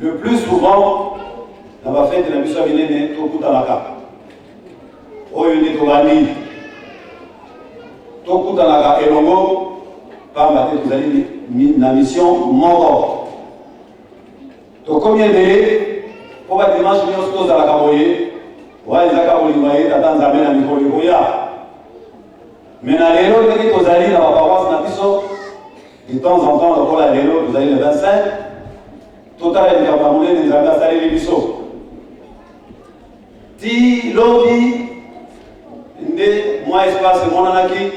le plus souvent na bafete na biso ya minene tokutanaka, oyo nde tobandi tokutanaka elongo, pamba te tozali na mission moko. Tokomi ebele mpo ba dimanche nyonso tozalaka boye, wana eza kaka bolingo ya ye Tata Nzambe na mikolo ekoya. Me na lelo ndenge tozali na baparoise na biso, de temps en temps lokola lelo tozali le 25, totala likambo ya monene Nzambe asaleli biso ti lobi nde mwa espace emonanaki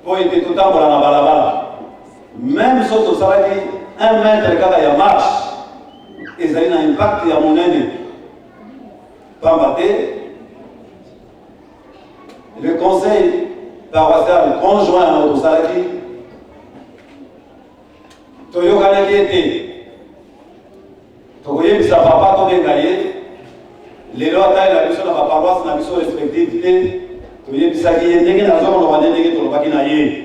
mpo ete totambola na balabala. Meme soki tosalaki un mètre kaka ya marche, ezali na impact ya monene, pamba te le conseil paroissial conjoint yango tosalaki, toyokanaki ete tokoyebisa papa, tobenga ye lelo atalela biso na baparoise na biso respective te. Toyebisaki ye ndenge nazokoloba nde ndenge tolobaki na ye: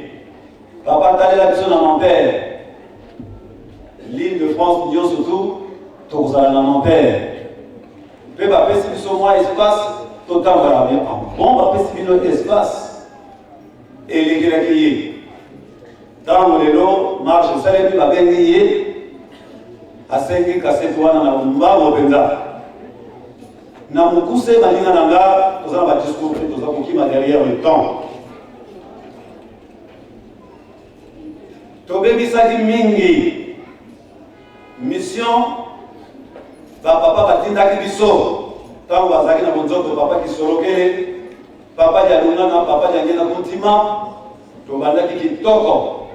papa, talela biso na Nanterre, l'Île de France nyonso tu tokozala na Nanterre, mpe bapesi biso mwa espace totambola bien. Bon, bapesi bino espace elekelaki ye. Ntango lelo marche esalemi, babengi ye, asengi kaseti wana na mbango mpenza. Na mokuse, baninga na nga, toza na badiscours mpe toza kokima derrière le temps. Tobebisaki mingi mission bapapa batindaki biso ntango bazalaki na bonzoto, papa Kisolokele, papa Dialungana, papa Diangienda Kuntima. Tobandaki kitoko.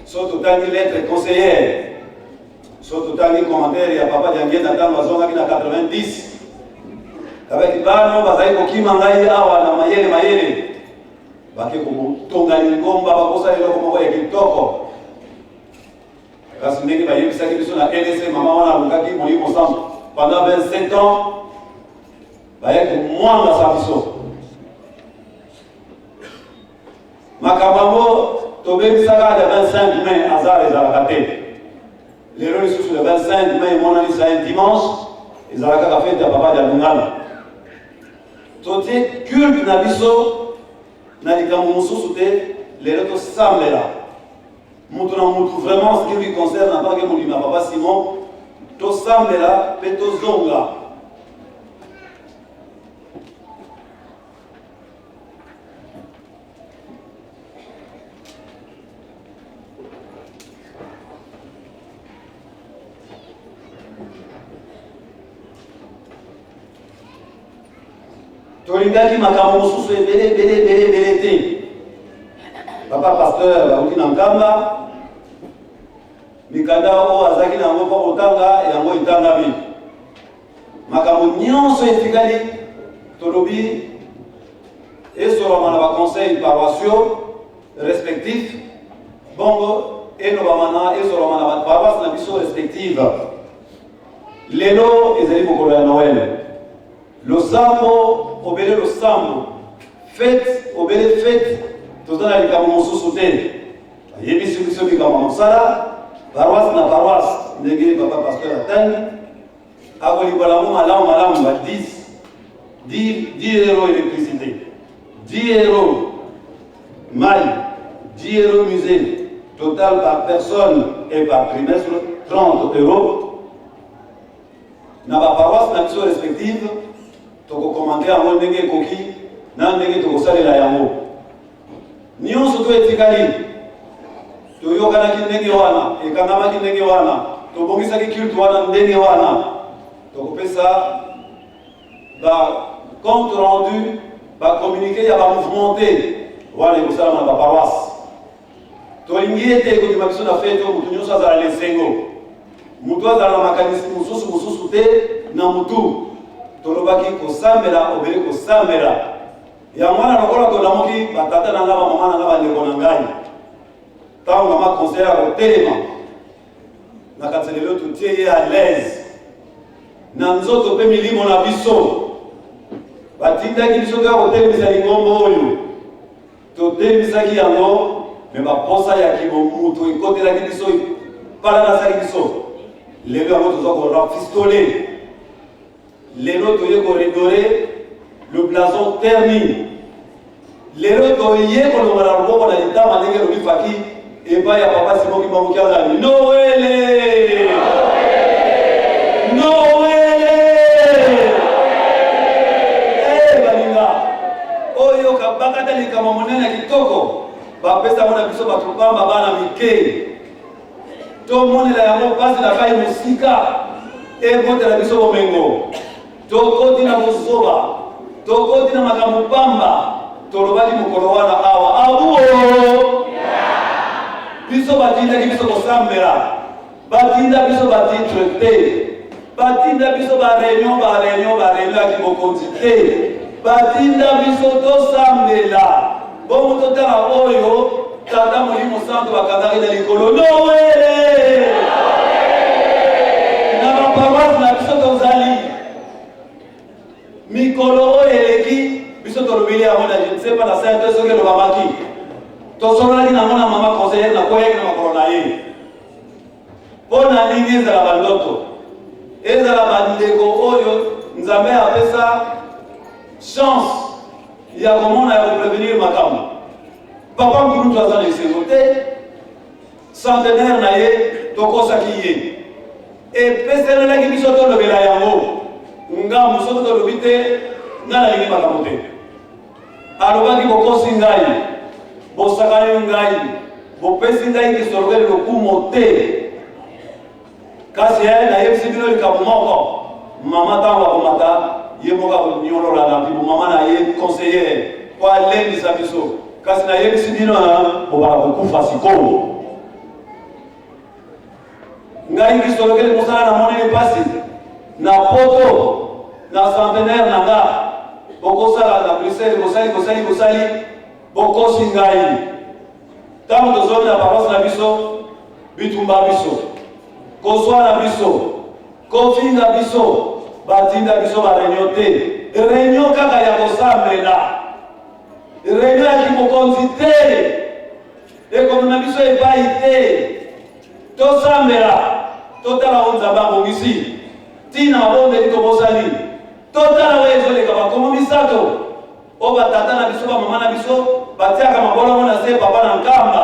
So totangi lettre conseillère, so totangi commentaire ya papa Diangienda ntango azongaki na 90, kabaki bano bazali kokima ngai awa na mayele mayele, bake kotonga lingomba, bakosala eloko moko ya kitoko. Kasi ndenge bayebisaki biso na LSC, mama wana alukaki Molimo Santu pendant 27 ans, bayaki komwangasa biso makambo yango. Tobebisaka le 25 mai, hasard ezalaka te. Lelo lisusu le 25 mai emonani sa un dimanche, ezalaka kaka fete ya papa Dialungana. Totie culte na biso na likambo mosusu te, lelo tosambela mutu na mutu vraiment ce qui lui concerne en tant que molimo ya papa Simon. Tosambela mpe tozonga. Tolingaki makambo mosusu ebele ebele ebele ebele te. Papa pasteur bauti na Nkamba, mikanda oyo azalaki na yango mpo kotanga yango etangami. Makambo nyonso etikali tolobi esolama na baconseil paroissiaux respectif, bongo elobama na esolama na baparoisse na biso respective. Lelo ezali mokolo ya Noël. Losambo obele losambo, fete obele fete, toza na likambo mosusu te. Bayebisi biso likambo ya mosala paroisse na paroisse, ndenge papa pasteur atangi akolikola yango malamu malamu, ba 10 10 euro électricité, 10 euro mai, 10 euro musée, total par personne et par trimestre 30 euros. Na ba paroisse na biso respective tokokomante yango ndenge ekoki na ndenge tokosalela yango nyonso. To etikali toyokanaki ndenge wana, ekangamaki ndenge wana, tobongisaki culte wana ndenge wana. Tokopesa ba compte rendu, ba communiqué ya ba mouvement te, wana ekosalama na ba paroisse. Tolingi ete ekobima biso na fete oyo moto nyonso azala na esengo, moto azala na makanisi mosusu mosusu te na motu. Tolobaki kosambela obele kosambela. Yango wana lokola tolamuki, batata na ngai, bamama na ngai, bandeko na ngai, ntango mama conseiller akotelema na kati lelo, totie ye à l'aise na nzoto mpe milimo na biso. Batindaki biso toya kotelemisa lingomba oyo, totelemisaki yango, me baposa ya kibomutu ekotelaki biso, epalanasaki biso. Lelo yango toza korafistole, lelo toye koredore le blason terni, lelo toye kolonga na loboko na litama ndenge elobi faki epai ya papa Simon Kimbangu Kiangani. Noele, Noele! Eh, baninga oyo kabakata likambo monene ya kitoko bapesa yango na biso bato pamba, bana mike, tomonela yango mpasi na kai mosika, ebotela biso bomengo. Tokoti na bozoba, tokoti na makambo pamba. Tolobaki mokolo wana awa abuo, biso batindaki biso kosambela, batinda biso batitre te, batinda biso bareunion bareunion bareunion ya kibokonzi te, batinda biso tosambela. Bongo totala oyo Tata Molimo Santo bakangaki na likolo. Noele na baparoise na biso tozali mikolo oyo eleki, biso tolobeli yango na je ne sais pas na saint soki elobamaki, tosololaki nango na mama conseillere, nakweyaki na makolo na ye. Mpo na nini ezala bandoto, ezala bandeko oyo Nzambe apesa chance ya komona, ya koprevenir makambo. Papa Nkulutu aza na esengo te, centenaire na ye tokosaki ye, epeselelaki biso tolobela yango ngambu. Soki tolobi te, ngai nalingi makambo te. Alobaki: bokosi ngai, bosakani ngai, bopesi ngai kisolokeli lokumo te. Kasi nayebisi bino likambo moko, mama ntango akomata ye moko akonyolola na mpibo mama na ye conseillere mpo alendisa biso. Kasi nayebisi bino, bobaka kokufa sikoyo. Ngai kisolokeli mosala namoneli mpasi na poto na centenaire na nga, bokosala na Bruxelles, bosali bosali bosali, bokosi ngai. Ntango tozwami na paroisse na biso, bitumba biso, kozwana biso, kofinga biso, batinda biso bareunion te, reunion kaka ya kosambela, reunion ya kimokonzi te, ekomema biso epai te. Tosambela, totala oyo Nzambe abongisi ntina mabondeli tobosani. Totala oyo ezoleka, bakomo misato oyo batata na biso, bamama na biso batiaka mabolongo na se, papa na Nkamba,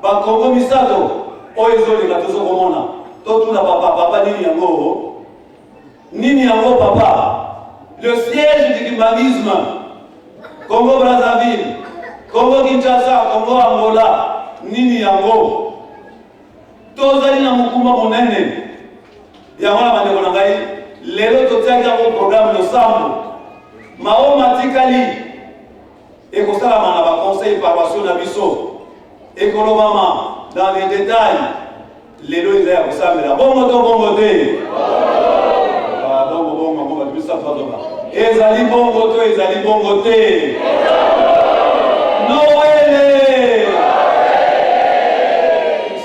bakongo misato oyo ezoleka tozokomona. Totuna papa: papa, nini yango, nini yango papa? Le siège du kimbanguisme, Congo Brazzaville, Congo Kinshasa, Congo Angola, nini yango? Tozali na mokumba monene yango na bandeko na ngai. Lelo totiaki yango programme losambo. Mao matikali ekosalama na ba conseil paroissiaux na biso, ekolobama dans les détails. Lelo eza ya kosambela bongo to bongo te? Ah, bongo bongo yango bato misato bazoba ezali bongo to ezali bongo te? Noele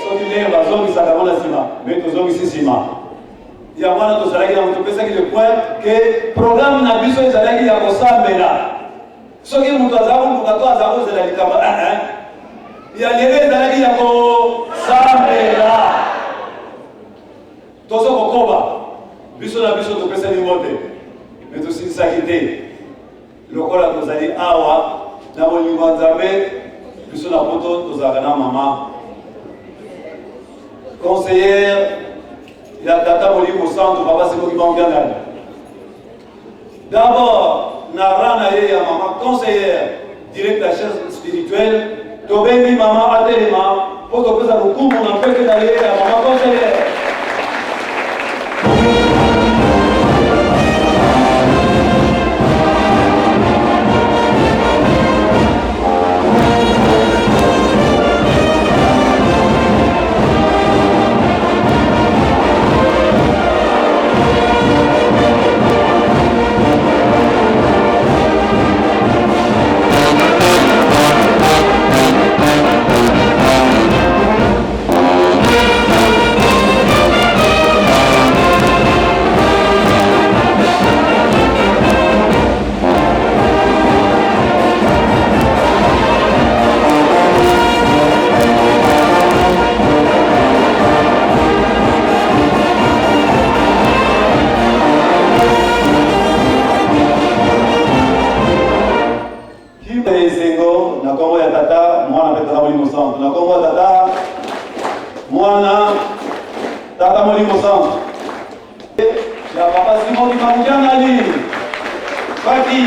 soki ndenge bazongisaka yango na nsima me tozongisi nsima yango wana tozalaki yango topesaki le point ke programme na biso ezalaki ya kosambela. Soki moto aza koluka to aza kozela likambo eh, eh. ya lelo ezalaki ya kosambela. Tozo kokoba biso na biso topesani mbote me tosilisaki te lokola tozali awa na bolingo ya Nzambe. Biso na poto tozalaka na mama conseillère ya tata Molimo Santu, papa Simoki Bangiangani. D'abord, na rang na ye ya mama conseillère directrice spirituelle, tobengi mama atelema mpo topesa lokumu na mpete na ye ya mama conseillère. Esengo na nkombo ya Tata, Mwana mpe Tata Molimo Santu. Na nkombo ya Tata, Mwana, Tata Molimo Santu. Ya Papa Simon Kimbangu Kiangani. Fati.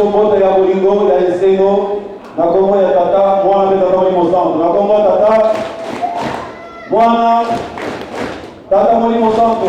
biso mbote ya bolingo ya esengo na kombo ya Tata, Mwana mpe Tata Molimo Santu. Na kombo ya Tata, Mwana, Tata Molimo Santu.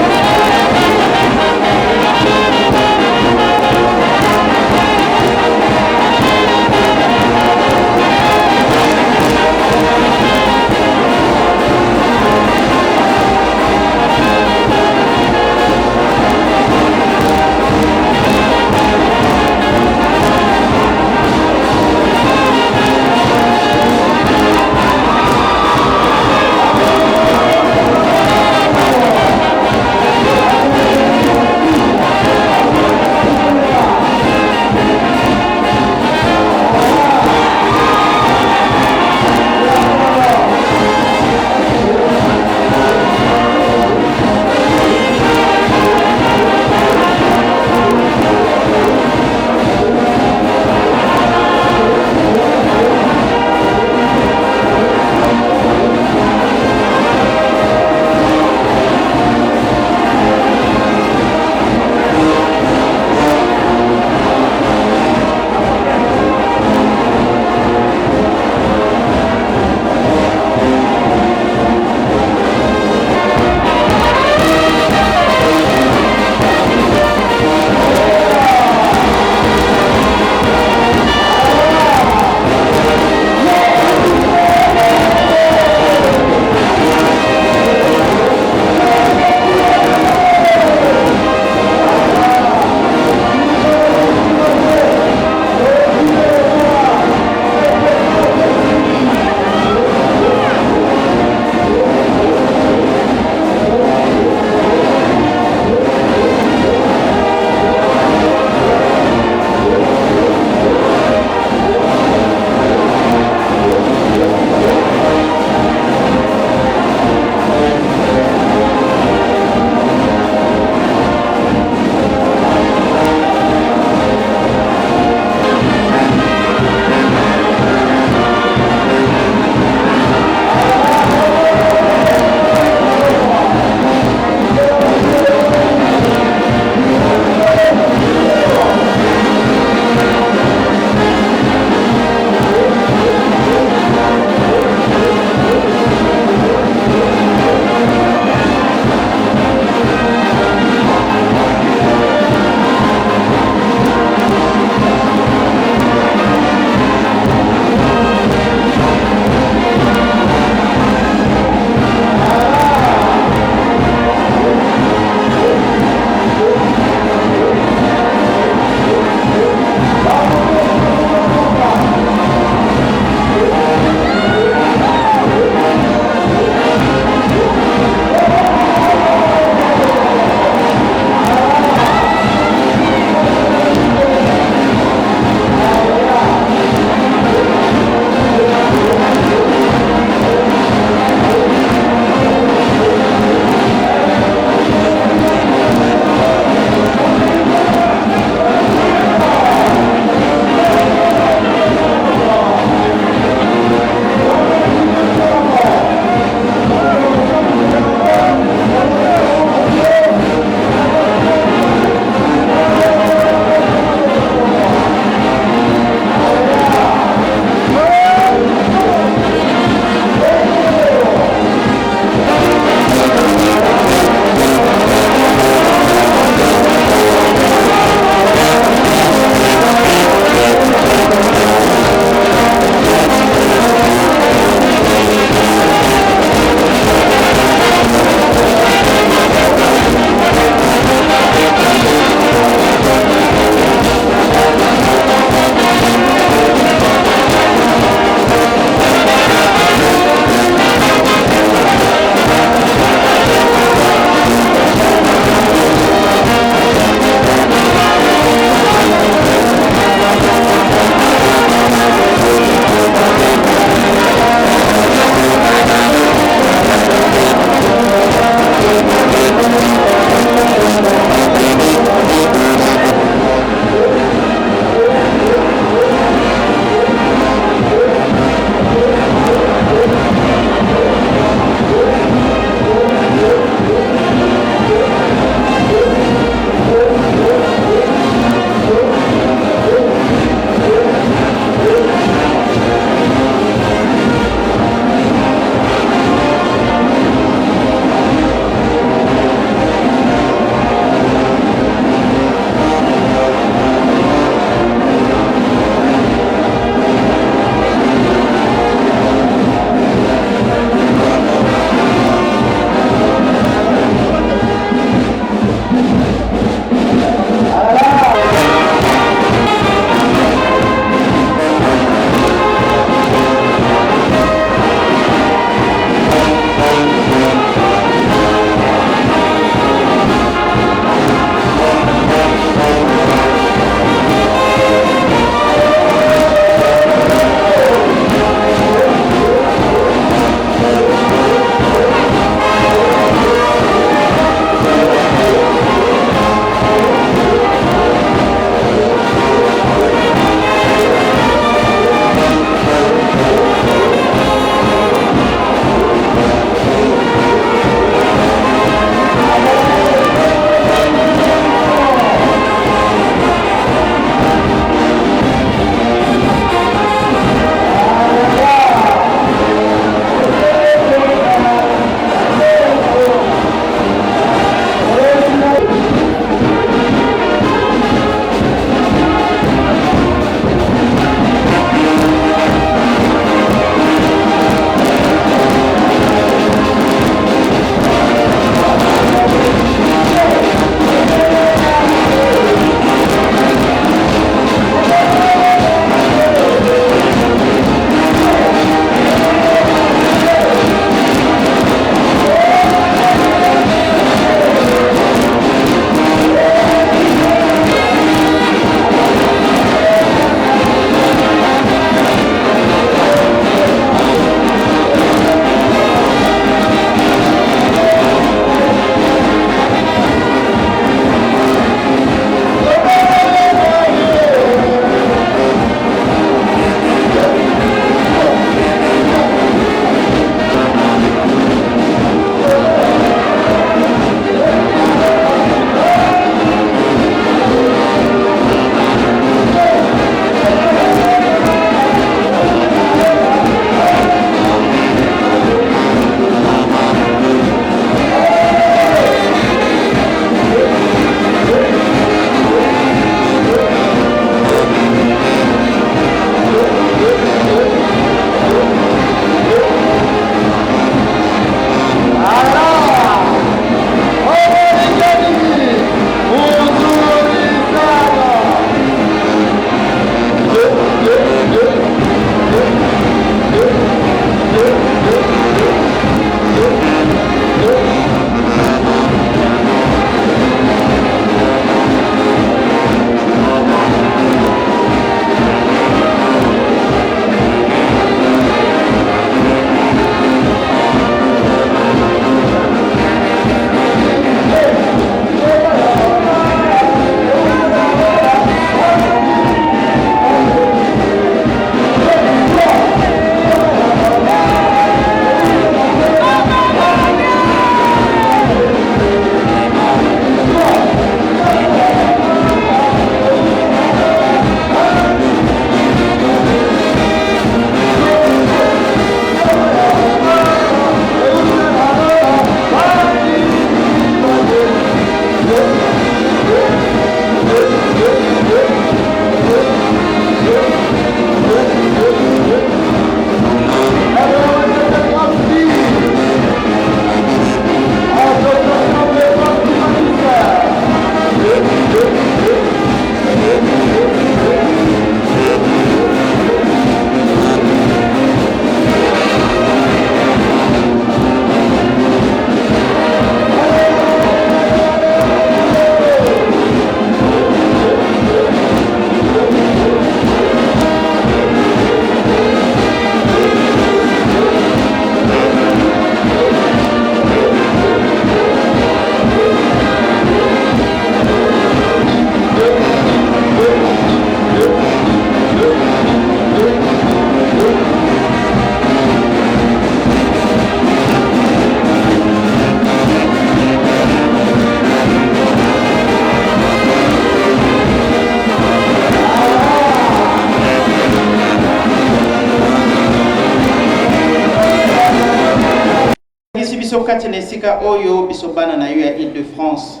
kati na esika oyo, biso bana na yo ya Ile-de-France.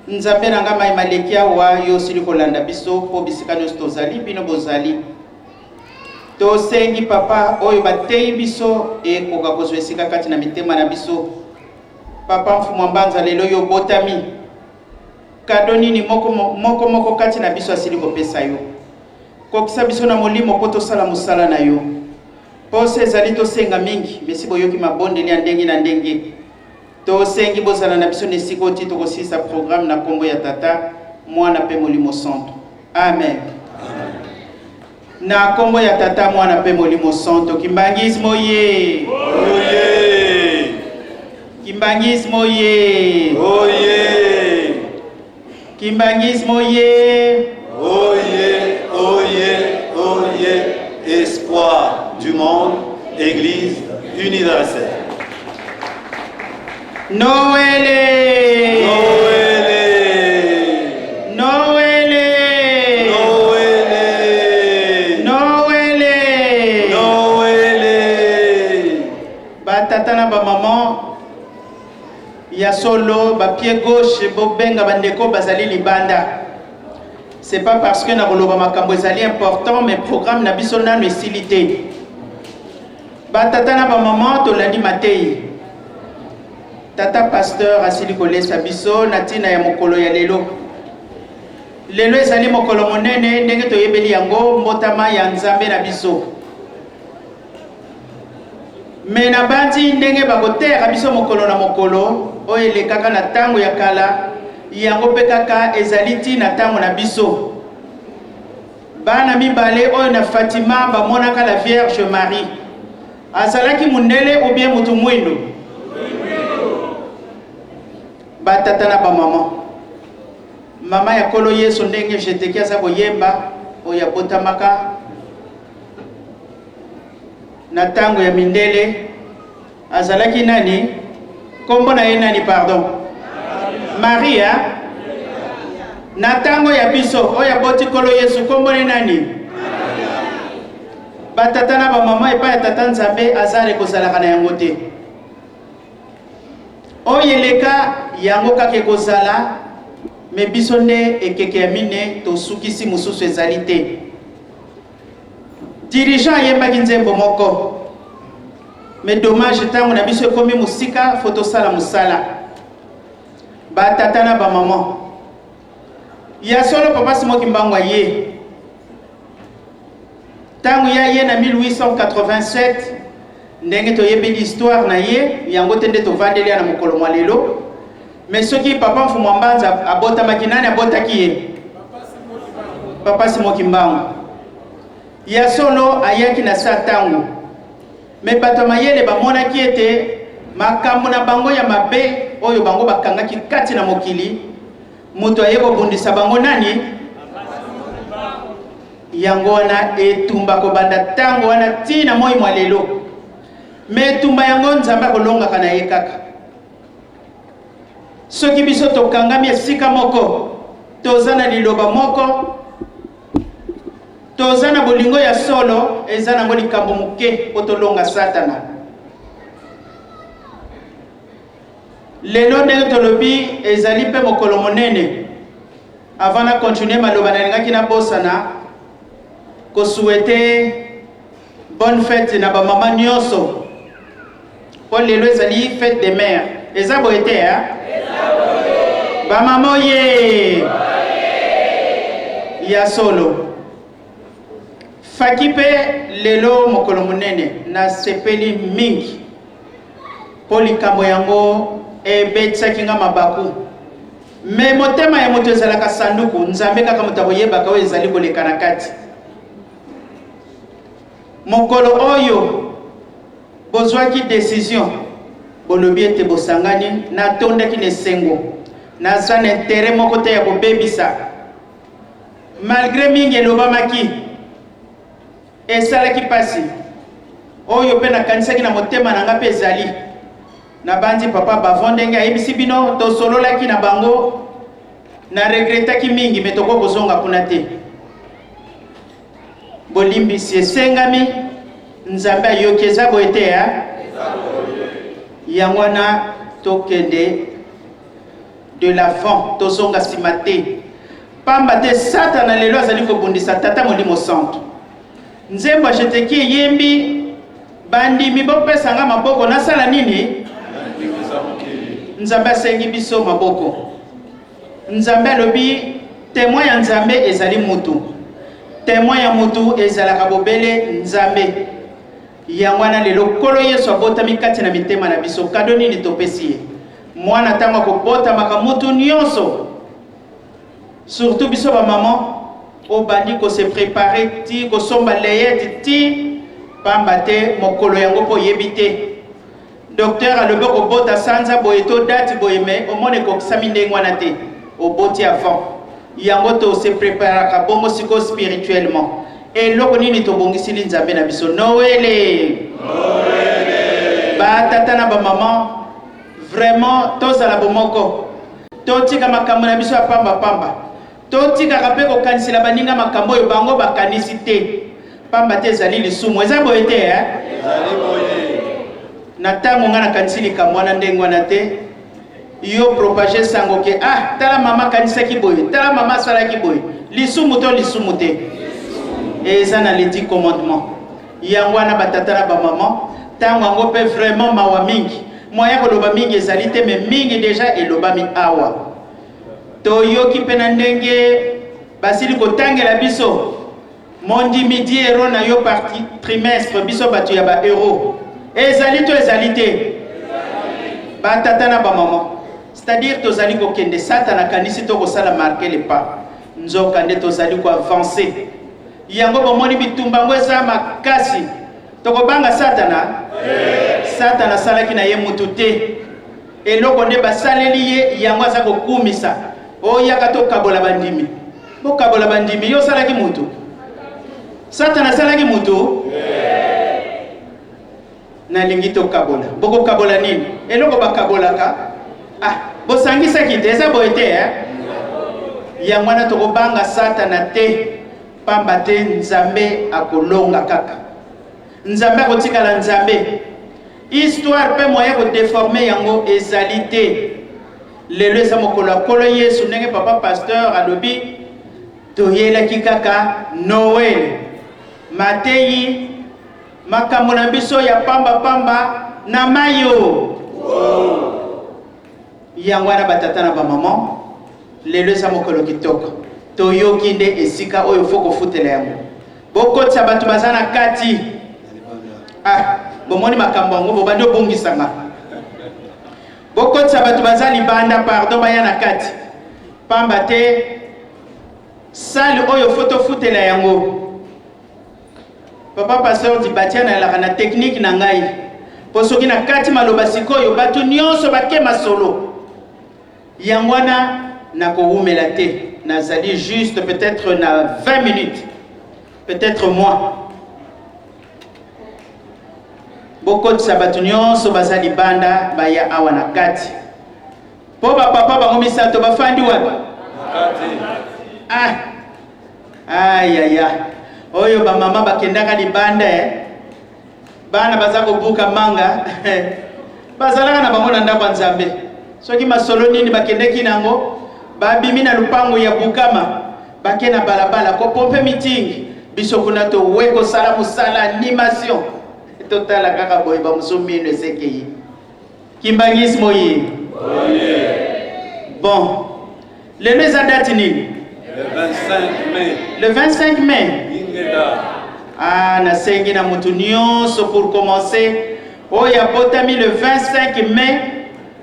Nzambe na nga, maye maleki awa, yo osili kolanda biso, mpo bisika nyonso tozali, bino bozali. Tosengi, Papa, oyo bateyi biso ekoka kozwa esika kati na mitema na biso. Papa Mfumu Mbanza, lelo yo obotami. Kado nini moko moko moko kati na biso asili kopesa yo? Kokisa biso na molimo mpo tosala mosala na yo. Posa ezali tosenga mingi, mesi boyoki mabondeli ya ndenge na ndenge. Tosengi bozala na biso na esika oyo tii tokosilisa programme na kombo ya Tata, Mwana mpe Molimo Santu. Amen. Na kombo ya Tata, Mwana mpe Molimo Santo, Kimbanguisme oye! Oye! Kimbanguisme oye! Oye! Kimbanguisme oye! Oye, oye, oye, espoir du monde, Église universelle. Noël! Noël! Noël! Noël! Noël! Noël! Batata na bamama ya solo, bapied gauche, bobenga bandeko bazali libanda. C'est pas parce que nakoloba makambo ezali important, mais programme na biso nano esili te. Batata na bamama, tolandi matei. Tata pasteur asili kolesa biso na ntina ya mokolo ya lelo. Lelo ezali mokolo monene ndenge toyebeli yango, mbotama ya Nzambe na biso. Me nabanzi ndenge bakoteyaka biso mokolo na mokolo oyo elekaka na ntango ya kala, yango mpe kaka ezali ti na ntango na biso. Bana mibale oyo na Fatima bamonaka la Vierge Marie, azalaki mundele ou bien mutu mwindo? Batata na bamama, mama ya Nkolo Yesu ndenge jeteki aza koyemba oyo abotamaka na ntango ya mindele azalaki nani? Kombo na ye nani? Pardon, Maria. Na ntango ya biso oyo aboti Nkolo Yesu, kombo ne nani? Batata na bamama, epai ya Tata Nzambe azare kozalaka na yango te. Oyo eleka yango kaka ekozala, me biso nde ekeke ya mine tosukisi, mosusu ezali te. Dirigeant ayembaki nzembo moko, me dommage ntango na biso ekomi mosika, fo tosala mosala. Batata na bamama ya solo, Papa Simon Kimbangu aye ntango ya ye na 1887, ndenge toyebeli histoire na ye yango te nde tovandeli ya na mokolo mwa lelo. Me soki Papa Mfumu Mbanza abotamaki, nani abotaki ye? Papa Simon Kimbangu. Ya solo ayaki na sa ntango, me bato ya mayele bamonaki ete makambo na bango ya mabe oyo bango bakangaki kati na mokili, moto aye kobundisa bango nani? Yango wana etumba kobanda ntango wana ti na moi mwa lelo. Me etumba yango Nzambe akolongaka na ye kaka soki biso tokangami esika moko, toza na liloba moko, toza na bolingo ya solo. Eza nango likambo moke mpo tolonga Satana. Lelo ndenge tolobi ezali mpe mokolo monene. Avant na continue maloba, nalingaki nabosana kosouhaiter bonne fête na bamama nyonso, mpo lelo ezali fête des mères. Eza boye te? Bamama oye! Ya solo, faki mpe lelo mokolo monene. Nasepeli mingi mpo likambo yango ebetisaki nga mabaku. Me motema ya moto ezalaka sanduku, Nzambe kaka moto akoyebaka oyo ezali koleka na kati. Mokolo oyo bozwaki decision, bolobi ete bosangani, natondaki na esengo. Naza na intérêt moko te ya kobebisa, malgré mingi elobamaki, esalaki mpasi oyo mpe nakanisaki na motema na nga mpe ezali. Nabandi Papa Bavon ndenge ayebisi bino, tosololaki na bango, na regretaki mingi, me tokoki kozonga kuna te. Bolimbisi esengami, Nzambe ayoki. Eza boye te? Ya. Yango wana tokende de l'avant, tozonga nsima te, pamba te Satana lelo azali kobundisa Tata Molimo Santu. Nzembo ya Jeteki eyembi, bandimi bopesa nga maboko nasala nini? Nzambe asengi biso maboko. Nzambe alobi temoin ya Nzambe ezali mutu. Temoin ya mutu ezalaka bobele Nzambe. Yango wana lelo Nkolo Yesu abotami kati na mitema na biso. Kado nini topesi ye? Mwana ntango akobotamaka mutu nyonso, surtout biso ba maman, obandi ko se preparer ti kosomba layette ti pamba te mokolo yango mpo oyebi te. Docteur alobi okobota sanza boye to date boye mais omona ekokisami ndenge wana te, oboti avant. Yango to se preparaka bongo sikoyo spirituellement. Eloko nini tobongisili Nzambe na biso? Noele! Ba tata na ba maman, vraiment tozala bomoko. Totika makambo na biso ya pamba pamba. Totikaka mpe kokanisela baninga makambo oyo bango bakanisi te, pamba te ezali lisumu. Eza boye te, eh? Ezali boye. Na tango nga nakanisi likambo wana ndenge wana te, yo propager sango ke ah tala mama akanisaki boye, tala mama asalaki boye. Lisumu to lisumu te? Eza na les 10 commandements. Yango wana ba tata na ba maman, tango yango pe vraiment mawa mingi. Moyen koloba mingi ezali te, mais mingi dejà elobami awa. Toyoki mpe na ndenge basili kotangela biso mondimi 10 euro na yo par trimestre, biso bato ya ba euro. Ezali to ezali te? Ba tata na ba maman, c'est-à-dire tozali kokende, Satana akanisi to kosala marquer le pas, nzoka nde tozali ko avancer. Yango bomoni bitumba yango eza makasi. Tokobanga Satana? Satana asalaki na ye mutu te. Eloko nde basaleli ye yango aza kokumisa. O yaka tokabola bandimi. Bokabola bandimi, yo osalaki mutu? Satana asalaki mutu? Nalingi tokabola. Bokokabola nini? Eloko bakabolaka? Ah, bosangisaki te, eza boye te eh? Yango wana tokobanga Satana te, pamba te Nzambe akolonga kaka. Nzambe akotikala Nzambe. Histoire pe moyen ko deformer yango ezali te. Lelo eza mokolo ya Nkolo Yesu, ndenge papa pasteur alobi, toyelaki kaka Noël. Mateyi makambo na biso ya pamba pamba na mayo. Yango wana ba tata na ba maman, lelo eza mokolo kitoko. Toyoki nde esika oyo faut kofutela yango. Bokotisa bato baza na kati. Ah, bomoni makambo yango bobandi obungisa nga. Bokotisa bato baza libanda, pardon, baya na kati. Pamba te salle oyo faut tofutela yango. Papa pasteur Dibatia nayalaka na technique na ngai po soki na kati maloba sikoyo bato nyonso bake masolo. Yango wana nakowumela te, nazali juste peut-être na 20 minutes, peut-être moins. Bokotisa bato nyonso baza libanda baya awa na kati. Po ba papa bango misato bafandi wapi? Ah, ayaya, oyo ba mama bakendaka libanda eh. Bana baza kobuka manga bazalaka na bango na ndako ya Nzambe. Soki masolo nini bakendeki nango, babimi na lupango ya Bukama, bake na balabala kopompe mitingi. Biso kuna towe kosala mosala animation, totala kaka boye bamosusu mino esekei. Kimbanguisme oye. Bon, lelo eza date nini? Le 25 mai. Le 25 mai. Ingeta. Ah, nasengi na mutu nyonso pour commencer oyo abotami le 25 mai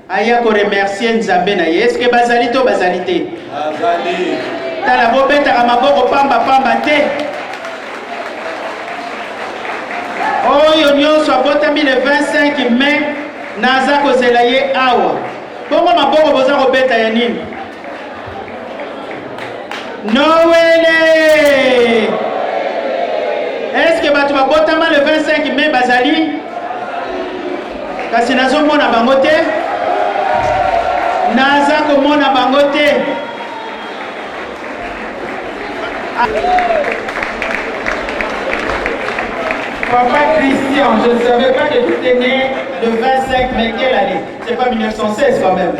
aya ko remercier Nzambe na ye. Est-ce que bazali to bazali te? Bazali. Tala bobetaka maboko pamba pamba te. Oyo nyonso abotami le 25 mai naza kozela ye awa. Bongo maboko boza kobeta ya nini? Noele! Est-ce que bato babotama le 25 mai bazali? Kasi nazomona bango te. Naza komona bango te. Papa Christian, je ne savais pas que tu étais né. Le 25 mai, quelle année? C'est pas 1916 quand même.